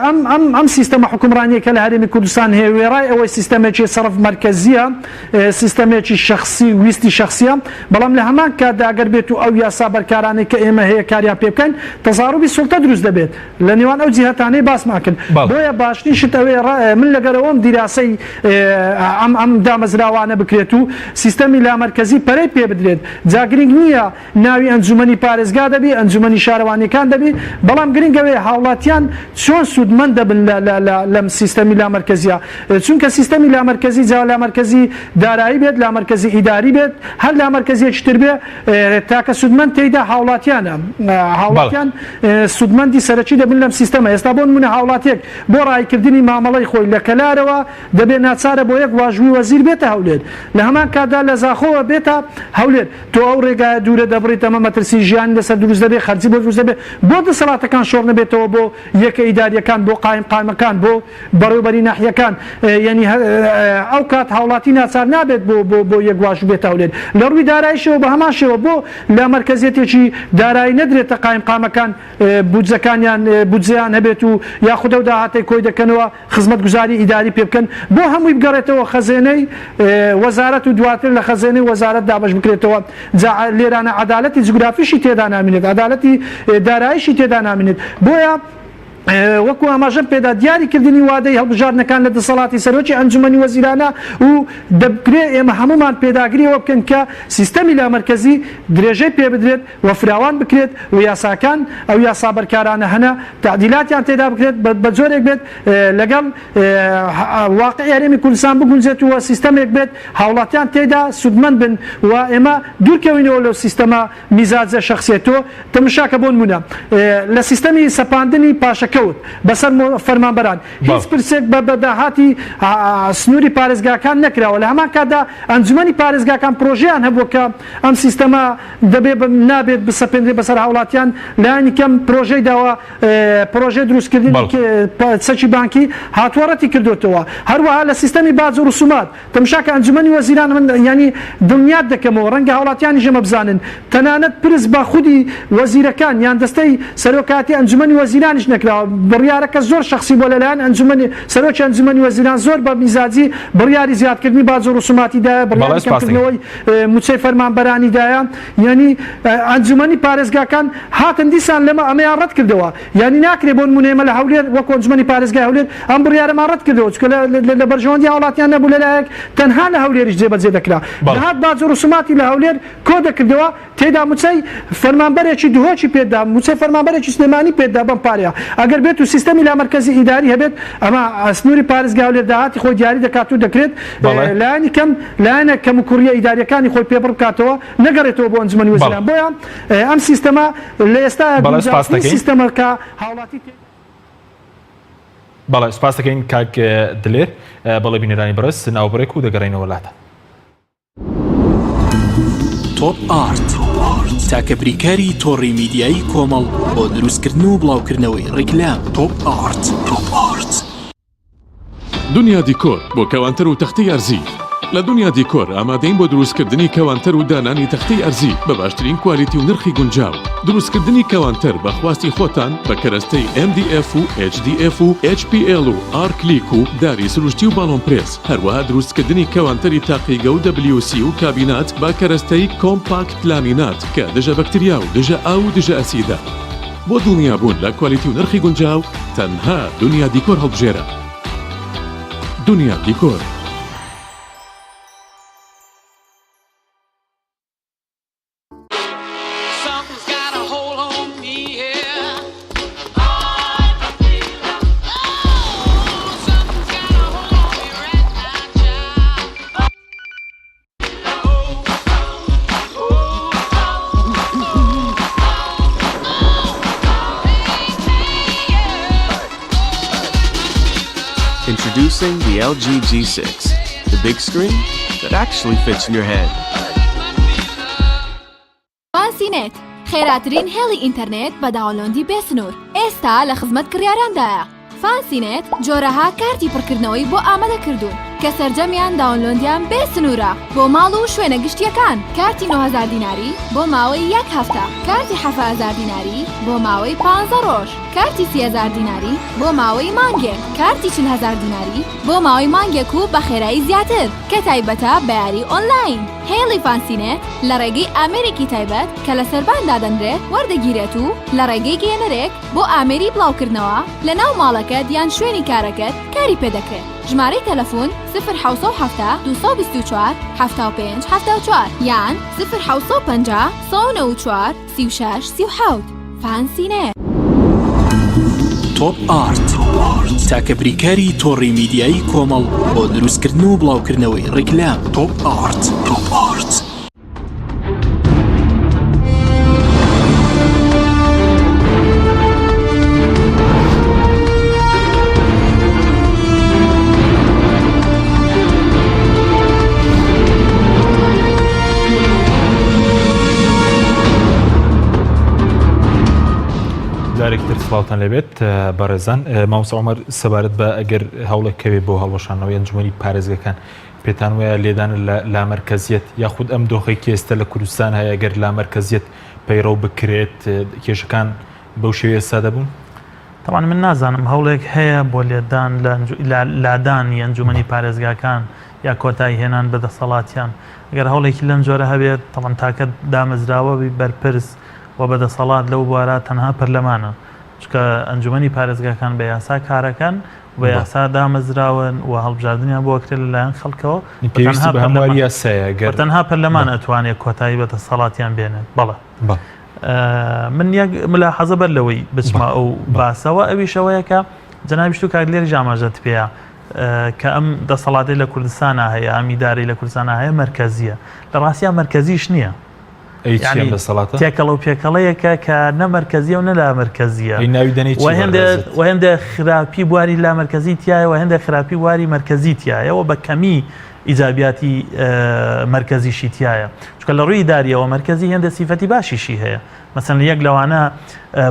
ئەم ئەم ئەم سیستەمە حوکمڕانییە کە لە هەرێمی کوردستان هەیە وێڕای ئەوەی سیستەمێکی سەرف مەرکەزییە، سیستەمێکی شەخسی و ویستی شەخسییە، بەڵام لە هەمان کاتدا گەر بێت و ئەو یاسا بەرکارانەی کە ئێمە هەیە کاریان پێ بکەین تەزاروبی سوڵتە دروست دەبێت لە نێوان ئەو جیهەتانەی باسمان کرد. بۆیە باشترین شت ئەوەیە من لەگەر ئەوەم دیراسەی ئەم ئەم دامەزراوانە بکرێت و سیستەمی لامەرکەزی پەرەی پێ بدرێت جا گرنگ نییە ناوی ئەنجومەنی پارێزگا دەبی، ئەنجومەنی شارەوانیەکان دەبی، بەڵام گرنگ ئەوەیە هاوڵاتیان چۆن سوودمەند دەبن لە لە لە لەم سیستەمی لامەرکەزیە، چونکە سیستەمی لامەرکەزی جا لامەرکەزی دارایی بێت، لامەرکەزی ئیداری بێت، هەر لامەرکەزیەکی تر بێ تاکە سوودمەند تێیدا هاوڵاتیانە، هاوڵاتیان سوودمەندی سەرەکی دەبن لەم سیستەمە، ئێستا بۆ نموونە هاوڵاتیەک بۆ ڕاییکردنی مامەڵەی خۆی لە کەلارەوە دەبێ ناچارە بۆ یەک واژووی وەزیر بێتە هەولێر، لە هەمان کاتدا لە زاخۆوە بێتە هەولێر. تۆ ئەو ڕێگایە دوورە دەبڕیت ئەمە مەترسی ژیانی لەسەر دروست دەبێت خەرجی بۆ دروست دەبێت بۆ دەسەڵاتەکان شۆڕ نەبێتەوە بۆ یەکە ئیداریەکان بۆ قایم قامەکان بۆ بەڕێوبەری ناحیەکان یعنی ئەو کات هاوڵاتی ناچار نابێت بۆ بۆ بۆ یەک واژوو بێتە هەولێر لە ڕووی دارایشەوە بە هەمان شێوە بۆ لە مەرکەزیەتێکی دارایی نەدرێتە قایم قامەکان بودجەکانیان بودجەیان هەبێت و یاخود ئەو داهاتەی کۆی دەکەنەوە خزمەتگوزاری ئیداری پێ بکەن بۆ هەمووی بگەڕێتەوە خەزێنەی وەزارەت و دواتر لە خەزێنەی وەزارەت دابەش بکرێتەوە جا لێرانە عەدالەتی جوگرافیشی تێدا نامینێت عەدالەتی داراییشی تێدا نامینێت بۆیە وەکو ئاماژەم پێدا دیاری کردنی وادەی هەڵبژاردنەکان لە دەسەڵاتی سەرۆکی ئەنجومەنی وەزیرانە و دەکرێ ئێمە هەموومان پێداگری ئەوە بکەین کە سیستەمی لامەرکەزی درێژەی پێ بدرێت و فراوان بکرێت و یاساکان ئەو یاسا بەرکارانە هەنە تەعدیلاتیان تێدا بکرێت بە جۆرێک بێت لەگەڵ واقعی هەرێمی کوردستان بگونجێت و سیستەمێک بێت هاوڵاتیان تێدا سوودمەند بن و ئێمە دوورکەوینەوە لەو سیستەمە میزاجە شەخسیە تۆ تەمشاکە بۆ نمونە لە سیستەمی سەپاندنی پاشەکەوت بەسەر فەرمانبەران هیچ پرسێک بە بە داهاتی سنووری پارێزگاکان نەکراوە لە هەمان کاتدا ئەنجومەنی پارێزگاکان پرۆژەیان هەبووە کە ئەم سیستەمە دەبێ نابێت بسەپێنرێت بەسەر هاوڵاتیان لایەنی کەم پرۆژەی داوە پرۆژەی دروستکردنی چەکی بانکی هاتووە ڕەتی کردوێتەوە هەروەها لە سیستەمی باج و ڕسومات تەمشاکە ئەنجومەنی وەزیران من ینی دڵنیات دەکەمەوە ڕەنگە هاوڵاتیانی ژەمە بزانن تەنانەت پرس بە خودی وەزیرەکان یان دەستەی سەرۆکاتی ئەنجومەنی وەزیرانیش نەکراوە بڕیارەکە زۆر شخصی بۆ لەلایەن ئەنجومەنی سەرۆکی ئەنجومەنی وەزیران زۆر بە میزاجی بڕیاری زیادکردنی باج و ڕسوماتی دایە بڕیاری کەمکردنەوەی موچەی فەرمانبەرانی دایە یانی ئەنجومەنی پارێزگاکان هاتن دیسان لەمە ئەمەیان ڕەت کردەوە یانی ناکرێ بۆ نمونە ئێمە لە هەولێر وەکو ئەنجومەنی پارێزگای هەولێر ئەم بڕیارەمان ڕەت کردەوە چونکە لە بەرژەوەندی هاوڵاتیان نەبوو لەلایەک تەنها لە هەولێریش جێبەجێ دەکرا دەهات باج و ڕسوماتی لە هەولێر کۆ دەکردەوە تێدا موچەی فەرمانبەرێکی دهۆکی پێدا موچەی فەرمانبەرێکی سلێمانی پێدا بەم پارەیە ئەگەر بێت و سیستەمی لامەرکەزی ئیداری هەبێت ئەمە سنووری پارێزگا هەولێر داهاتی خۆی دیاری دەکات و دەکرێت لایەنی کەم لایەنە کەموکوڕییە ئیدارییەکانی خۆی پێ بڕ بکاتەوە نەگەڕێتەوە بۆ ئەنجومەنی وەزیران بۆیە ئەم سیستەمە لە ئێستایا گونجاوترین سیستەمە کە هاوڵاتی تێ بەڵێ سپاس دەکەین کاک دلێر بەڵێ بینەرانی بەڕێز ناوبڕێک و دەگەڕێینەوە لاتان. تۆپ ئارت تاکە بریکاری تۆڕی میدیایی کۆمەڵ بۆ دروستکردن و بڵاوکردنەوەی ڕیکلام تۆپ ئارت. تۆپ ئارت. دنیا دیکۆر بۆ کەوانتەر و تەختەی ئەرزی لە دنیا دیکۆر ئامادەین بۆ دروستکردنی کەوانتەر و دانانی تەختەی ئەرزی بە باشترین کوالیتی و نرخی گونجاو دروستکردنی کەوانتەر بە خواستی خۆتان بە کەرەستەی MDF و HDF و HPL و ئارکلیک و داری سروشتی و باڵۆن پرێس هەروەها دروستکردنی کەوانتەری تاقیگە و WC و کابینات بە کەرەستەی کۆمپاکت لامینات کە دژە بەکتریا و دژە ئاو و دژە ئەسیدە. بۆ دڵنیابوون لە کوالیتی و نرخی گونجاو تەنها دنیا دیکۆر هەڵبژێرە. دنیا دیکۆر. Introducing the LG G6, the big screen that actually fits in your hand. فانسی نێت، خێراترین هێڵی ئینتەرنێت بە download ی بێ سنوور، ئێستا لە خزمەت کڕیاراندایە. فانسی نێت جۆرەها کارتی پڕکردنەوەی بۆ ئامادە کردوون کە سەرجەمیان download یان بێ سنوورە بۆ ماڵ و شوێنە گشتییەکان، کارتی 9000 دیناری بۆ ماوەی یەک هەفتە، کارتی 7000 دیناری بۆ ماوەی پانزە ڕۆژ، کارتی 30000 دیناری بۆ ماوەی مانگێک، کارتی 40000 دیناری بۆ ماوەی مانگێک و بە خێرایی زیاتر کە تایبەتە بە یاری ئۆنلاین. هێڵی فانسینێت لە ڕێگەی ئامێرێکی تایبەت کە لە سەربان دادەنرێت وەردەگیرێت و لە ڕێگەی گەیەنەرێک بۆ ئامێری بڵاوکردنەوە لە ناو ماڵەکەت یان شوێنی کارەکەت کاری پێدەکرێت. ژمارەی تەلەفون، سفر 770 224 75 74 یان سفر 750 194 36 37. فانسینێت. تۆپ ئارت، تاکە بریکاری تۆڕی میدیایی کۆمەڵ بۆ دروستکردن و بڵاوکردنەوەی ڕیکلام. تۆپ ئارت. تۆپ ئارت. جارێکی تر سڵاوتان لێبێت بەڕێزان مامۆستا عومەر سەبارەت بە ئەگەر هەوڵێک کەوێ بۆ هەڵوەشانەوەی ئەنجومەنی پارێزگەکان پێتان وایە لێدان لە لامەرکەزیەت یاخود ئەم دۆخەی کە ئێستا لە کوردستان هەیە گەر لامەرکەزیەت پەیڕەو بکرێت کێشەکان بەو شێوەیە ئێستا دەبوون؟ تەبعەن من نازانم هەوڵێک هەیە بۆ لێدان لە لادانی ئەنجومەنی پارێزگاکان یا کۆتایی هێنان بە دەسەڵاتیان گەر هەوڵێکی لەم جۆرە هەبێت تەبعەن تاکە دامەزراوەی بەرپرس و بەدەسەڵات لەو بوارە تەنها پەرلەمانە چونکە ئەنجومەنی پارێزگاکان بە یاسا کارەکەن و بە یاسا دامەزراون و هەڵبژاردنیان بۆ ئەکرێت لەلایەن خەڵکەوە و پێویستی تەنها بە هەمواری پەرلەمان یاسایە و گەر تەنها پەرلەمان بەڵێ. ئەتوانێت کۆتایی بە دەسەڵاتیان بێنێت بەڵێ. بەڵێ. من یەک ملاحەزە بەر لەوەی بچمە بەڵێ ئەو بەڵێ. باسەوە ئەویش ئەوەیە کە جەنابیشت و کاک لێریش ئاماژەت پێیە کە ئەم دەسەڵاتەی لە کوردستانا هەیە ئەم ئیدارەی لە کوردستانا هەیە مەرکەزییە لە ڕاستیا مەرکەزیش نییە ئەی چی ئەم یعنی دەسەڵاتە؟ تێکەڵە و پێکەڵەیەکە کە نە مەرکەزیە و نە لامەرکەزیە ئەی ناوی دەنێی و چی هێندێ بەڕێزت؟ و هێندێ خراپی بواری لامەرکەزی تیایە و هێندێ خراپی بواری مەرکەزی تیایە و بە کەمی ئیجابیاتی مەرکەزیشی تیایە چونکە لە ڕووی ئیداریەوە مەرکەزی هێندێ سیفەتی باشیشی هەیە مەسەلەن یەک لەوانە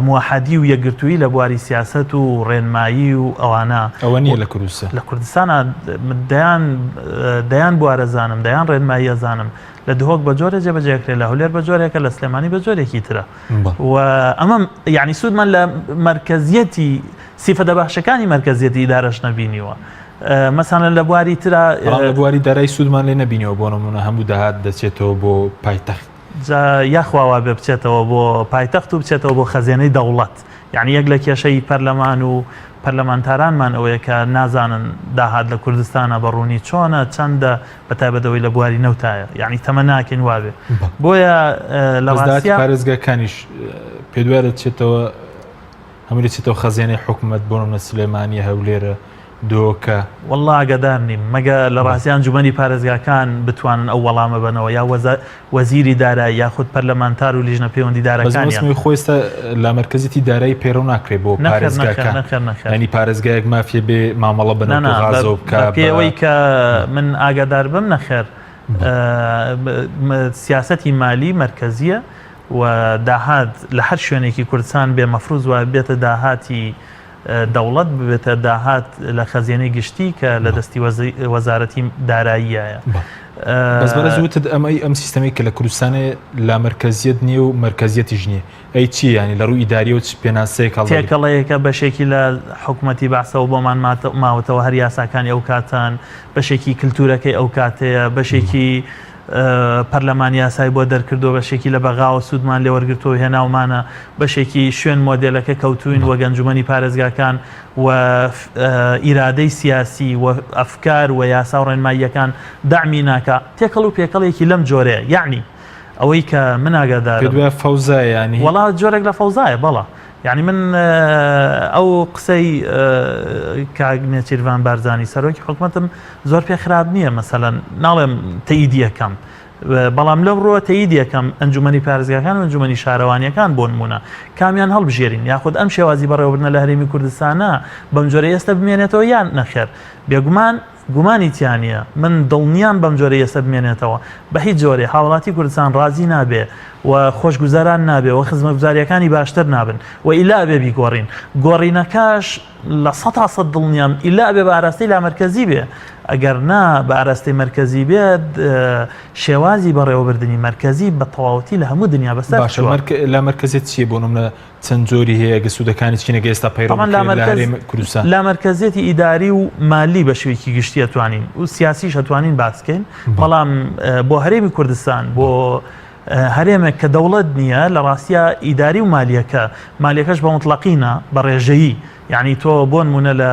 موەحەدی و یەکگرتوویی لە بواری سیاسەت و ڕێنمایی و ئەوانە. ئەوە نییە لە کوردستان. لە کوردستانا دەیان دەیان بوار ئەزانم، دەیان ڕێنمایی ئەزانم. لە دهۆک بە جۆرێ جێبەجێ ئەکرێ، لە هەولێر بە جۆرێکە، لە سلێمانی بە جۆرێکی ترە. و ئەمە یانی سوودمان لە مەرکەزیەتی سیفەتە باشەکانی مەرکەزیەتی ئیدارەش نەبینیوە. مەسەلەن لە بواری ترا بەڵام لە بواری دارایی سوودمان لێ نەبینیوە بۆ نموونە هەموو داهات دەچێتەوە بۆ پایتەخت. جا یاخوا وابێ بچێتەوە بۆ پایتەخت و بچێتەوە بۆ خەزێنەی دەوڵەت. یەعنی یەک لە کێشەی پەرلەمان و پەرلەمانتارانمان ئەوەیە کە نازانن داهات لە کوردستانا بە ڕوونی چۆنە، چەندە، بە تایبەت ئەوەی لە بواری نەوتایە. یەعنی تەمە ناکەین وابێ. بۆیە لە بەس داهاتی ڕاستیا. پارێزگاکانیش پێت وایە دەچێتەوە هەمووی دەچێتەوە خەزێنەی حکومەت بۆ نمونە سلێمانیە، هەولێرە، دۆکە. وەڵڵا ئاگادار نیم مەگە لە ڕاستی ئەنجومەنی پارێزگاکان بتوانن ئەو وەڵامە بەنەوە یا وەزیری دارایی یاخود پەرلەمانتار و لیژنە بەس پەیوەندیدارەکانیان. مەبەستم خۆ ئێستا لامەرکەزیەتی دارایی پەیڕەو ناکرێت بۆ نەخێر نەخێر پارێزگاکان نەخێر نەخێر. یانی پارێزگایەک مافیە بێ مامەڵە بە نا نەوت و نا بە غازەوە بکا بە پێی بە ئەوەی کە من ئاگادار بم نەخێر سیاسەتی مالی مەرکەزیە و داهات لە هەر شوێنێکی کوردستان بێ مەفروز وایە بێتە داهاتی دەوڵەت ببێتە داهات لە خەزێنەی گشتی کە لە دەستی وەزارەتی داراییایە. بەس بەڕێز وتت ئەمەی ئەم سیستەمەی کە لە کوردستانێ لامەرکەزیەت نییە و مەرکەزیەتیش نییە ئەی چی یانی لە ڕووی ئیداریەوە چ پێناسەیەک هەڵدەگری؟ تێکەڵەیەکە بەشێکی لە حکومەتی بەعسەوە بۆمان ماوەتەوە هەر یاساکانی ئەو کاتان بەشێکی کلتورەکەی ئەو کاتەیە بەشێکی. پەرلەمان یاسای بۆ دەرکردووە، بەشێکی لە بەغاوە سوودمان لێ وەرگرتووە و هێناومانە، بەشێکی شوێن مۆدێلەکە کەوتووین وەک ئەنجومەنی پارێزگاکان و ئیرادەی سیاسی و ئەفکار و یاسا و ڕێنماییەکان دەعمی ناکا، تێکەڵ و پێکەڵێکی لەم جۆرەیە. یەعنی ئەوەی کە من ئاگادارم. پێت وایە فەوزایە یانی؟ وەڵا جۆرێک لە فەوزایە، بەڵێ. یانی من ئەو قسەی کاک نێچیرڤان بارزانی سەرۆکی حکومەتم زۆر پێ خراپ نییە مەسەلەن ناڵێم تەئیدی ئەکەم بەڵام لەم ڕووە تەئیدی ئەکەم ئەنجومەنی پارێزگاکان و ئەنجومەنی شارەوانیەکان بۆ نمونە کامیان هەڵبژێرین یاخود ئەم شێوازی بەڕێوەبردنە لە هەرێمی کوردستانە بەم جۆرە ئێستا بمێنێتەوە یان نەخێر بێگومان گومانی تیا نییە من دڵنیام بەم جۆرەی ئێستا بمێنێتەوە بە هیچ جۆرێ هاوڵاتی کوردستان ڕازی نابێ و خۆشگوزەران نابێ و خزمەتگوزاریەکانی باشتر نابن و ئیلا ئەبێ بیگۆڕین گۆڕینەکەش 100% دڵنیام ئیلا ئەبێ بە ئاراستەی لامەرکەزی بێ ئەگەر نا بە ئاراستەی مەرکەزی بێت شێوازی بەڕێوەبردنی مەرکەزی بە تەواوەتی لە هەموو دنیا بەسەر باشە لامەرکەزیت چییە بۆ نمونە چەند جۆری هەیە گە سوودەکانی چینە گە ئێستا پەیڕەو طبعا بکرێت لە لامەرکەز هەرێم کوردستان؟ لامەرکەزیەتی ئیداری و مالی بە شێوەیەکی گشتی ئەتوانین و سیاسیش ئەتوانین باس کەین بەڵێ. بەڵام بۆ هەرێمی کوردستان بۆ هەرێمێک کە دەوڵەت نییە لە ڕاستیا ئیداری و مالیەکە مالیەکەش بە مطلقی نا بە ڕێژەیی یعنی تۆ بۆ نمونە لە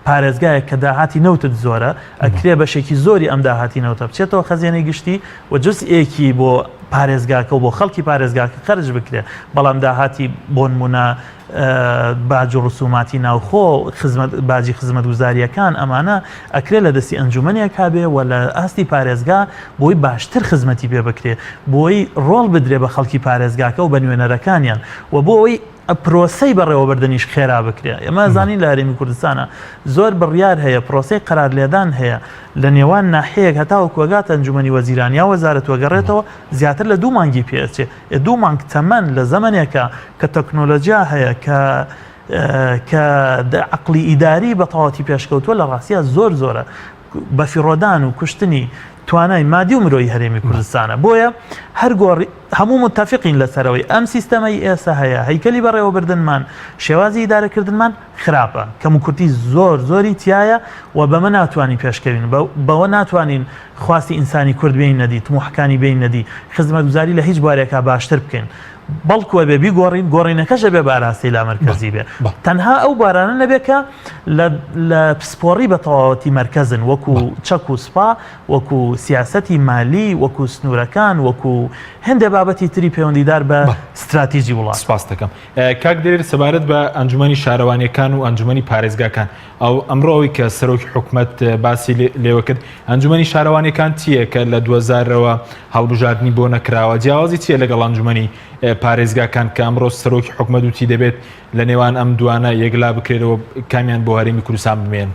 پارێزگایەک کە داهاتی نەوتت زۆرە ئەکرێ بەشێکی زۆری ئەم داهاتی نەوتە بچێتەوە خەزێنەی گشتی و جزئێکی بۆ پارێزگاکە و بۆ خەڵکی پارێزگاکە خەرج بکرێ بەڵام داهاتی بۆنمونە باج و ڕسوماتی ناوخۆ خزمەت باجی خزمەتگوزارییەکان ئەمانە ئەکرێ لە دەستی ئەنجومەنێک هەبێ و لە ئاستی پارێزگا بۆی باشتر خزمەتی پێ بکرێ بۆی ڕۆڵ بدرێ بە خەڵکی پارێزگاکە و بە نوێنەرەکانیان و بۆ ئەوەی پرۆسەی بەڕێوەبردنیش خێرا بکرێ ئێمە زانین لە هەرێمی کوردستانە زۆر بڕیار هەیە پرۆسەی قەرار لێدان هەیە لە نێوان ناحیەیەک هەتاوەکو ئەگاتە ئەنجومەنی وەزیران یا وەزارەت و ئەگەڕێتەوە زیاتر لە دوو مانگی پێ ئەچێ ئێ دوو مانگ تەمەن لە زەمەنێکە کە تەکنۆلۆجیا هەیە کە کە عەقڵی ئیداری بە تەواوەتی پێشکەوتووە لە ڕاستیا زۆر زۆرە بەفیڕۆدان و کوشتنی توانای مادی و مرۆیی هەرێمی کوردستانە بۆیە هەر گۆڕی هەموو متفقین لەسەرەوەی ئەم سیستەمەی ئێستا هەیە هەیکەلی بەڕێوەبردنمان شێوازی ئیدارەکردنمان خراپە کەموکورتی زۆر زۆری تیایە و بەمە ناتوانین پێشکەوین بەوە ناتوانین خواستی ئینسانی کورد بێینە دی تموحەکانی بێینە دی خزمەتگوزاری لە هیچ بوارێکا باشتر بکەین بەڵکو ئەبێ بیگۆڕین گۆڕینەکەش ئەبێ بە ئاراستەی لامەرکەزی بێ تەنها ئەو بارانە نەبێ کە لە پسپۆڕی بە تەواوەتی مەرکەزن وەکو چەک و سوپا وەکو سیاسەتی مالی وەکو سنوورەکان وەکو هەندێ بابەتی تری پەیوەندیدار بە ستراتیجی وڵات. سپاست دەکەم کاک دلێر سەبارەت بە ئەنجومەنی شارەوانیەکان و ئەنجومەنی پارێزگاکان ئەو ئەمڕۆ ئەوی کە سەرۆکی حکومەت باسی لێوە کرد ئەنجومەنی شارەوانیەکان چییە کە لە 2000ەوە هەڵبژاردنی بۆ نەکراوە جیاوازی چییە لەگەڵ ئەنجومەنی پارێزگاکان کە ئەمڕۆ سەرۆکی حکومەت وتی دەبێت لە نێوان ئەم دوانە یەکلا بکرێتەوە کامیان بۆ هەرێمی کوردستان بمێن؟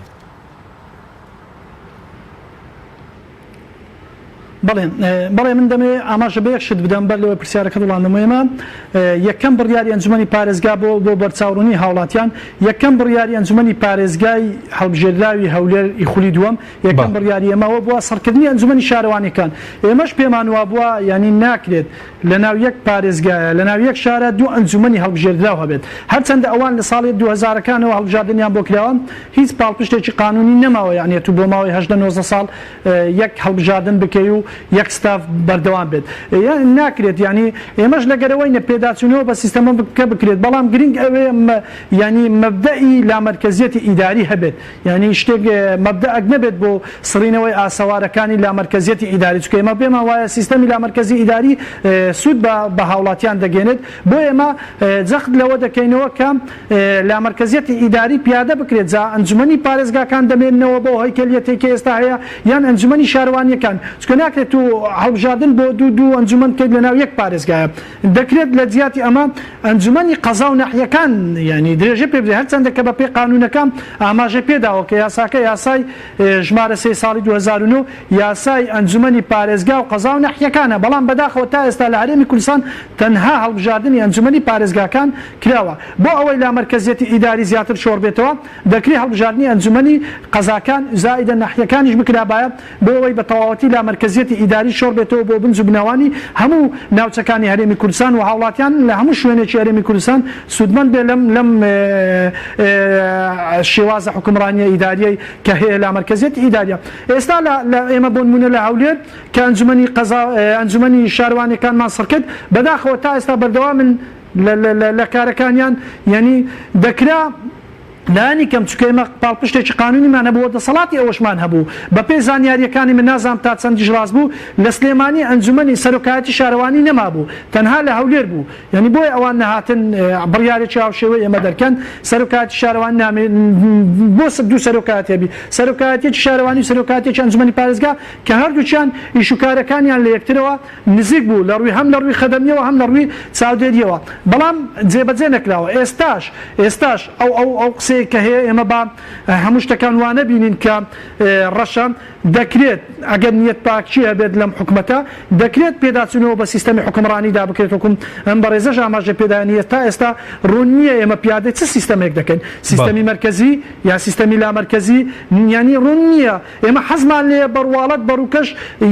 بەڵێ بەڵێ من دەمەوێ ئاماژە بە یەک شت بدەم بەر لەوەی پرسیارەکەت وڵام دەمەوە ئێمە یەکەم بڕیاری ئەنجومەنی پارێزگا بۆ بۆ بەرچاوڕوونی هاوڵاتیان یەکەم بڕیاری ئەنجومەنی پارێزگای هەڵبژێردراوی هەولێر ی خولی دووەم یەکەم بڕیاری ئێمە ئەوە بووە سڕکردنی ئەنجومەنی شارەوانیەکان ئێمەش پێمان وابووە یانی ناکرێت لەناو یەک پارێزگایە لەناو یەک شارە دوو ئەنجومەنی هەڵبژێردراو هەبێت هەرچەندە ئەوان لە ساڵی دوو هەزارەکانەوە هەڵبژاردنیان بۆ کراوە هیچ پاڵپشتێکی قانونی نەماوە یانی ئەتوو بۆ ماوەی 18 19 ساڵ یەک هەڵبژاردن بکەی و یەک ستاف بەردەوام بێت ناکرێت یانی ئێمەش لەگەرەوەینە پێداچوونەوە بە سیستەمەکە بکرێت بەڵام گرنگ ئەوەیە یانی مەبدەئی لامەرکەزیەتی ئیداری هەبێت یانی شتێک مەبدەئەک نەبێت بۆ سڕینەوەی ئاسەوارەکانی لامەرکەزیەتی ئیداری چونکە ئێمە پێمان وایە سیستەمی لامەرکەزی ئیداری سوود بە بە هاوڵاتیان دەگەێنێت بۆ ئێمە جەخت لەوە دەکەینەوە کە لامەرکەزیەتی ئیداری پیادە بکرێت جا ئەنجومەنی پارێزگاکان دەمێننەوە بەو هەیکەلیەتەی کە ئێستا هەیە یان ئەنجومەنی شارەوانیەکان چونکە ناکرێت تۆ هەڵبژاردن بۆ دوو دوو ئەنجومەن بکەیت لەناو یەک پارێزگایە دەکرێت لە جیاتی ئەمە ئەنجومەنی قەزا و ناحیەکان یانی درێژە پێ بدرێت هەرچەندە کە بەپێی قانونەکە ئاماژەی پێداوە کە یاساکە یاسای ژمارە سێ ساڵی 2009 یاسای ئەنجومەنی پارێزگا و قەزا و ناحیەکانە بەڵام بەداخەوە تا ئێستا لە هەرێمی کوردستان تەنها هەڵبژاردنی ئەنجومەنی پارێزگاکان کراوە بۆ ئەوەی لامەرکەزیەتی ئیداری زیاتر شۆڕبێتەوە دەکرێ هەڵبژاردنی ئەنجومەنی قەزاکان زائیدە ناحیەکانیش بکرابایە بۆ ئەوەی بە تەواوەتی لامەرکەزیەتی. لامەرکەزیەتی ئیداری شۆڕ بێتەوە بۆ بنج و بناوانی هەموو ناوچەکانی هەرێمی کوردستان و هاوڵاتیان لە هەموو شوێنێکی هەرێمی کوردستان سوودمەند بێ لەم لەم شێوازە حوکمڕانیە ئیداریەی کە هەیە لامەرکەزیەتی ئیداریە ئێستا لە لە ئێمە بۆ نموونە لە هەولێر کە ئەنجومەنی قەزا ئەنجومەنی شارەوانیەکانمان سڕکرد بەداخەوە تا ئێستا بەردەوامن لە لە لە کارەکانیان یانی دەکرا لایەنی کەم چونکە ئێمە پاڵپشتێکی قانونیمان هەبوو و دەسەڵاتی ئەوەشمان هەبوو بەپێی زانیارییەکانی من نازانم تا چەندیش ڕاست بوو لە سلێمانی ئەنجومەنی سەرۆکایەتی شارەوانی نەمابوو تەنها لە هەولێر بوو یانی بۆیە ئەوان نەهاتن بڕیارێکی هاوشێوەی ئێمە دەرکەن سەرۆکایەتی شارەوانی نامێ بۆ دوو سەرۆکایەتی هەبی سەرۆکایەتیەکی شارەوانی و سەرۆکایەتیەکی ئەنجومەنی پارێزگا کە هەردووکیان ئیش و کارەکانیان لە یەکترەوە نزیک بوو لە ڕووی هەم لە ڕووی خەدەمیەوە هەم لە ڕووی چاودێریەوە بەڵام جێبەجێ نەکراوە ئێستاش ئێستاش ئەو ئەو ئەو قسەیە کە هەیە ئێمە با هەموو شتەکان وا نەبینین کە ڕەشە دەکرێت ئەگەر نیەت پاکی هەبێت لەم حکومەتە دەکرێت پێداچوونەوە بە سیستەمی حوکمڕانیدا بکرێت وەکو ئەم بەڕێزەش ئاماژەی پێدا نیە تا ئێستا ڕوون نییە ئێمە پیادەی چ سیستەمێک دەکەین سیستەمی مەرکەزی یا سیستەمی لامەرکەزی یانی ڕوون نییە ئێمە حەزمان لێیە بە ڕواڵەت بە ڕووکەش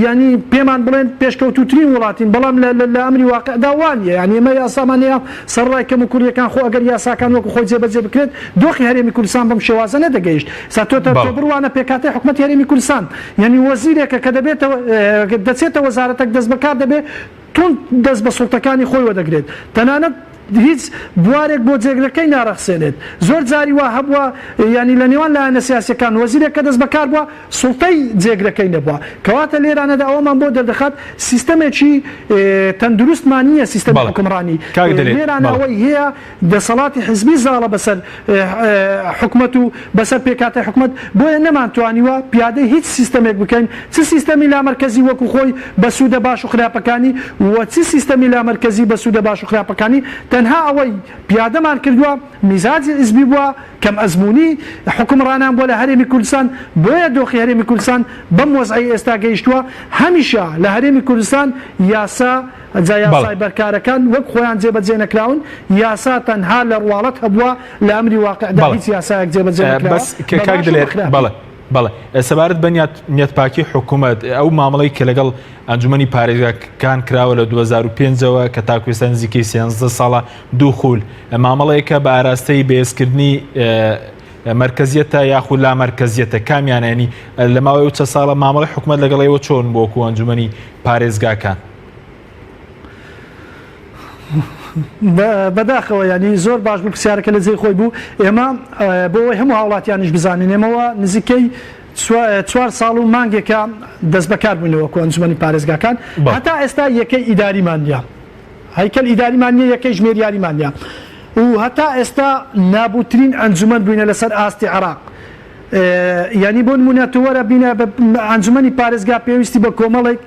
یانی پێمان بڵێن پێشکەوتووترین وڵاتین بەڵام لە لە ئەمری واقعدا وا نییە یانی ئێمە یاسامان هەیە سەرەڕای کەموکوڕییەکان خۆ ئەگەر یاساکان وەکو خۆی جێبەجێ بکرێت دۆخی هەرێمی کوردستان بەم شێوازە نەدەگەیشت ئێستا تۆ تۆ بەڵێ. بڕوانە پێکهاتەی حکومەتی هەرێمی کوردستان یانی وەزیرێکە کە دەبێتەوە دەچێتە وەزارەتەک دەستبەکار دەبێت توند دەست بە سوڵتەکانی خۆی وەدەگرێت تەنانەت هیچ بوارێک بۆ جێگرەکەی نارەخسێنێت زۆر جاری وا هەبووە یانی لە نێوان لایەنە سیاسیەکان وەزیرێک کە دەست بەکار بووە سوڵتەی جێگرەکەی نەبووە کەواتە لێرانەدا ئەوەمان بۆ دەردەخات سیستەمێکی تەندروستمان نییە سیستەمی بەڵێ حوکمڕانی کاک دلێر لێرانە بەڵێ. ئەوەی هەیە دەسەڵاتی حیزبی زاڵە بەسەر حکومەت و بەسەر پێکهاتەی حکومەت، بۆیە نەمانتوانیوە پیادەی هیچ سیستەمێک بکەین، چ سیستەمی لامەرکەزی وەکو خۆی بە سوودە باش و خراپەکانی و چ سیستەمی لامەرکەزی بە سوودە باش و خراپەکانی، تەنها ئەوەی پیادەمان کردووە میزاجی حیزبی بووە، کەم ئەزموونی حوکمڕانان بووە لە هەرێمی کوردستان، بۆیە دۆخی هەرێمی کوردستان بەم وەزعەی ئێستا گەیشتووە، هەمیشە لە هەرێمی کوردستان یاسا جا بەڵێ. یاسای بەرکارەکان وەک خۆیان جێبەجێ نەکراون، یاسا تەنها لە ڕواڵەت هەبووە، لە ئەمری واقعدا بەڵێ. هیچ یاسایەک جێبەجێ نەکراوە، بەس کە بە کاک باش و بە دلێر خراپی. بەڵێ بەڵێ سەبارەت بە نیات نیەتپاکی حکوومەت ئەو مامەڵەی کە لەگەڵ ئەنجومەنی پارێزگاکان کراوە لە 2005ەوە کە تاکو ئێستا نزیکەی 13 ساڵە دوو خول مامەڵەیەکە بە ئاراستەی بەهێزکردنی مەرکەزیەتە یاخود لامەرکەزیەتە کامیانە یانی لە ماوەی ئەو چەند ساڵە مامەڵەی حکوومەت لەگەڵ ئێوە چۆن بوو وەکوو ئەنجومەنی پارێزگاکان؟ بەداخەوە یانی زۆر باش بوو پرسیارەکە لە جێی خۆی بوو ئێمە بۆ ئەوەی هەموو هاوڵاتیانیش بزانین ئێمەوە نزیکەی چوار ساڵ و مانگێکە دەست بەکار بووینەوە وەکو ئەنجومەنی پارێزگاکان هەتا ئێستا یەکەی ئیداریمان نییە هەیکەل ئیداریمان نییە یەکەی ژمێریاریمان نییە و هەتا ئێستا نابووترین ئەنجومەن بووینە لەسەر ئاستی عێراق یانی بۆ نموونە تۆ وەرە بینە ئەنجومەنی پارێزگا پێویستی بە کۆمەڵێک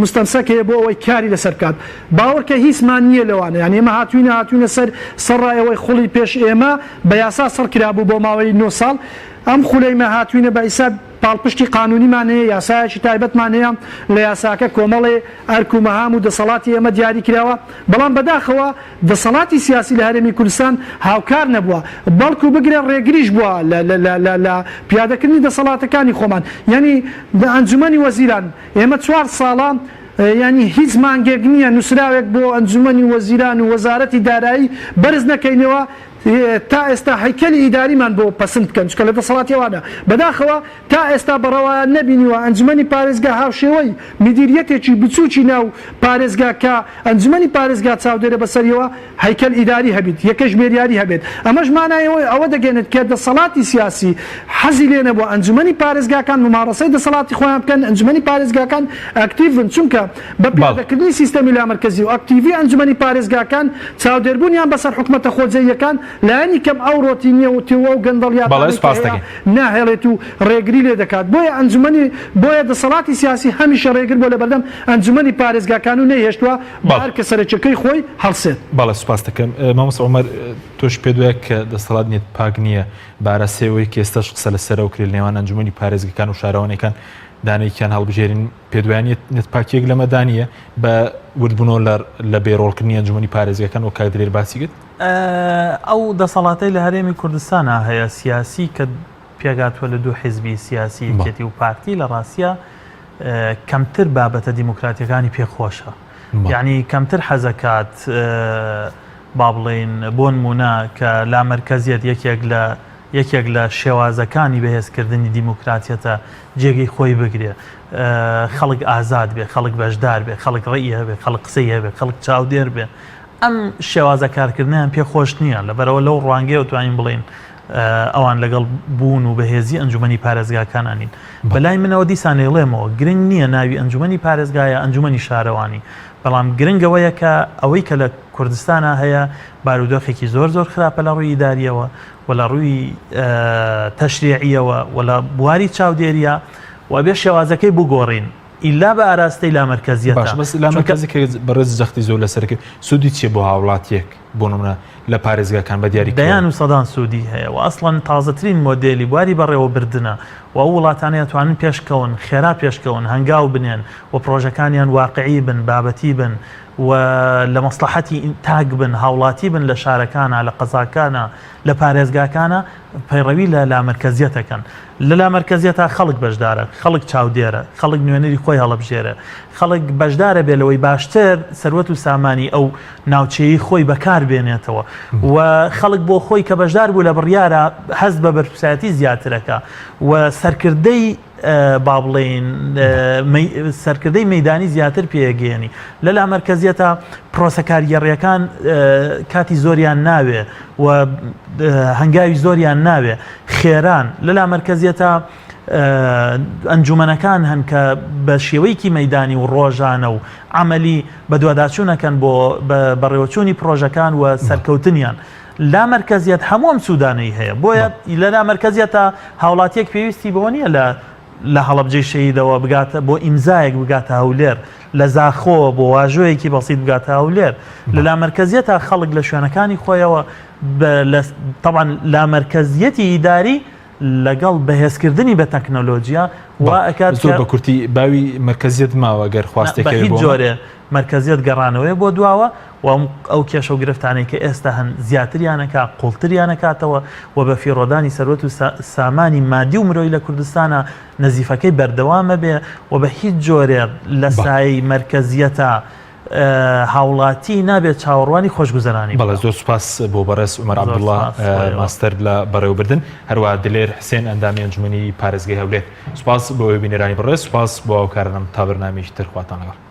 مستەمسەک هەیە بۆ ئەوەی کاری لەسەر بکات باوەڕکە هیچمان نییە لەوانە یانی ئێمە هاتوینە هاتوینە سەر سەرڕای ئەوەی خوڵی پێش ئێمە بە یاسا سڕ کرابوو بۆ ماوەی نۆ ساڵ ئەم خولەی مە هاتوینە بە حیساب پاڵپشتی قانونیمان هەیە یاسایەکی تایبەتمان هەیە لە یاساکە کۆمەڵێ ئەرک و مەهام و دەسەڵاتی ئێمە دیاری کراوە بەڵام بەداخەوە دەسەڵاتی سیاسی لە هەرێمی کوردستان هاوکار نەبووە بەڵکو بگرە ڕێگریش بووە لە لە لە لە پیادەکردنی دەسەڵاتەکانی خۆمان یانی ئەنجومەنی وەزیران ئێمە چوار ساڵە یانی هیچ مانگێک نییە نووسراوێک بۆ ئەنجومەنی وەزیران و وەزارەتی دارایی بەرز نەکەینەوە تا ئێستا هەیکەلی ئیداریمان بۆ پەسند بکەن چونکە لە دەسەڵاتی ئەوانە بەداخەوە تا ئێستا بە ڕەوایان نەبینیوە ئەنجومەنی پارێزگا هاوشێوەی میدیریەتێکی بچوکی ناو پارێزگا کە ئەنجومەنی پارێزگا چاودێرە بەسەریەوە هەیکەل ئیداری هەبیت، یەکەی ژمێریاری هەبێت، ئەمەش مانای ئەوە دەگەیەنێت کە دەسەڵاتی سیاسی حەزی لێ نەبووە ئەنجومەنی پارێزگاکان موماڕەسەی دەسەڵاتی خۆیان بکەن، ئەنجومەنی پارێزگاکان ئەکتیڤ بن، چونکە بە پیادەکردنی سیستەمی لامەرکەزی و ئەکتیڤی ئەنجومەنی پارێزگاکان چاودێربوونیان بەسەر حکومەتە خۆجێییەکان لایەنی کەم ئەو ڕۆتینیە و ئەو گەندەڵیاتانەی کە هەیە ناهێڵێت و ڕێگری لێ دەکات، بۆیە ئەنجومەنی بۆیە دەسەڵاتی سیاسی هەمیشە ڕێگر بووە لەبەردەم ئەنجومەنی پارێزگاکان و نەیهێشتووە بە ئەرکە سەرەکیەکەی خۆی هەڵسێت. بەڵێ سوپاست دەکەم مامۆستا عومەر تۆش پێت وایە کە دەسەڵات نیەت پاک نییە بە ئاراستەی ئەوەی کە ئێستاش قسە لەسەرەوە کرێت لە نێوان ئەنجومەنی پارێزگەکان و شارەوانیەکان دانەیەکیان هەڵبژێرین پێت وایە نیەت نیەت پاکیەک لەمەدا نییە بە وردبوونەوە لە لە بێ ڕۆڵکردنی ئەنجومەنی پارێزگەکان وەک کاک دلێر باسی کرد؟ ئەو دەسەڵاتەی لە هەرێمی کوردستانا هەیە سیاسی کە پێکهاتووە لە دوو حیزبی سیاسی یەکێتی و پارتی لە ڕاستیا. کەمتر بابەتە دیموکراتیەکانی پێ خۆشە یعنی کەمتر حەزەکات با بڵێین بۆ نموونە کە لامەرکەزیەت یەکێک لە یەکێک لە شێوازەکانی بەهێزکردنی دیموکراتیەتە جێگەی خۆی بگرێ خەڵک ئازاد بێ خەڵک بەشدار بێ خەڵک ڕێی هەبێ خەڵک قسەی هەبێ خەڵک چاودێر بێ ئەم شێوازە کارکردنیان پێ خۆش نییە لەبەرەوە لەو ڕوانگەیەوە توانین بڵێین ئەوان لەگەڵ بوون و بەهێزی ئەنجومەنی پارێزگاکانا نین. بەلای منەوە دیسان ئەیڵێمەوە گرنگ نییە ناوی ئەنجومەنی پارێزگا یا ئەنجومەنی شارەوانی، بەڵام گرنگ ئەوەیە کە ئەوەی کە لە کوردستانا هەیە بارودۆخێکی زۆر زۆر خراپە لە ڕووی ئیدارییەوە و لە ڕووی تەشریعییەوە و لە بواری چاودێرییە و ئەبێ شێوازەکەی بگۆڕین ئیلا بە ئاراستەی لامەرکەزیەتە. باشە بەس لامەرکەزی کە بەڕێز جەختی زۆر لەسەر کرد سوودی چییە بۆ هاوڵاتییەک؟ بۆ نمونە لە پارێزگاکان بە دیاری دەیان و سەدان سوودی هەیە و ئەسڵەن تازەترین مۆدێلی بواری بەڕێوەبردنە و ئەو وڵاتانەی ئەتوانن پێشکەون خێرا پێشکەون هەنگاو بنێن و پڕۆژەکانیان واقعی بن بابەتی بن و لە مەسڵەحەتی تاک بن هاوڵاتی بن لە شارەکانا لە قەزاکانا لە پارێزگاکانا پەیڕەوی لە لامەرکەزیەت ئەکەن. لە لامەرکەزیەتا خەڵک بەشدارە، خەڵک چاودێرە، خەڵک نوێنەری خۆی هەڵەبژێرێ، خەڵک بەشدارە بێ لەوەی باشتر سەروەت و سامانی ئەو ناوچەیەی خۆی بەکار بێنێتەوە و خەڵک بۆ خۆی کە بەشدار بوو لە بڕیارا هەست بە بەرپرسایەتی زیاتر ئەکا و سەرکردەی با بڵێین سەرکردەی مەیدانی زیاتر پێگەیەنی لە لامەرکەزیەتا پرۆسە کارگێڕیەکان کاتی زۆریان ناوێ و هەنگاوی زۆریان ناوێ خێران لە لامەرکەزیەتا ئەنجومەنەکان هەن کە بە شێوەیەکی مەدانی و ڕۆژانە و عملی بەدواداچوونەکەن بۆ بەڕێوەچوونی پرۆژەکان و سەرکەوتنیان. لامەرکەزیەت هەموو ئەم سوودانەی هەیە بۆیە لە لامەرکەزیەتا هاوڵاتیەک پێویستی بەوە نییە لە لە هەڵەبجەی شەهیدەوە بگاتە بۆ ئیمزایەک بگاتە هەولێر لە زاخۆوە بۆ واژۆیەکی بەسیت بگاتە هەولێر لە لامەرکەزیەتا خەڵک لە شوێنەکانی خۆیەوە تەبعەن لامەرکەزیەتی ئیداری لەگەڵ بەهێزکردنی بە تەکنەلۆجیا وا ئەکات زۆر بە کورتی باوی مەرکەزیەت ماوە گەر خواستێک بە هیچ جۆرێ مەرکەزیەت گەڕانەوەیە بۆ دواوە و ئەو کێشە و گرفتانەی کە ئێستا هەن زیاتریان ئەکا قوڵتریان ئەکاتەوە و بە فیڕۆدانی سەروەت و سامانی مادی و مرۆیی لە کوردستانا نەزیفەکەی بەردەوام ئەبێ و بە هیچ جۆرێ لە سایەی مەرکەزیەتا هاوڵاتی نابێت چاوەڕوانی خۆشگوزەرانی بەڵێ زۆر سوپاس بۆ بەڕێز عومەر عەبدوڵا ماستەر لە بەڕێوەبردن هەروەها دلێر حسێن ئەندامی ئەنجومەنی پارێزگای هەولێر سوپاس بۆ بینەرانی بەڕێز سوپاس بۆ هاوکارانم تا بەرنامەیەکی تر خواتان لەگەڵ.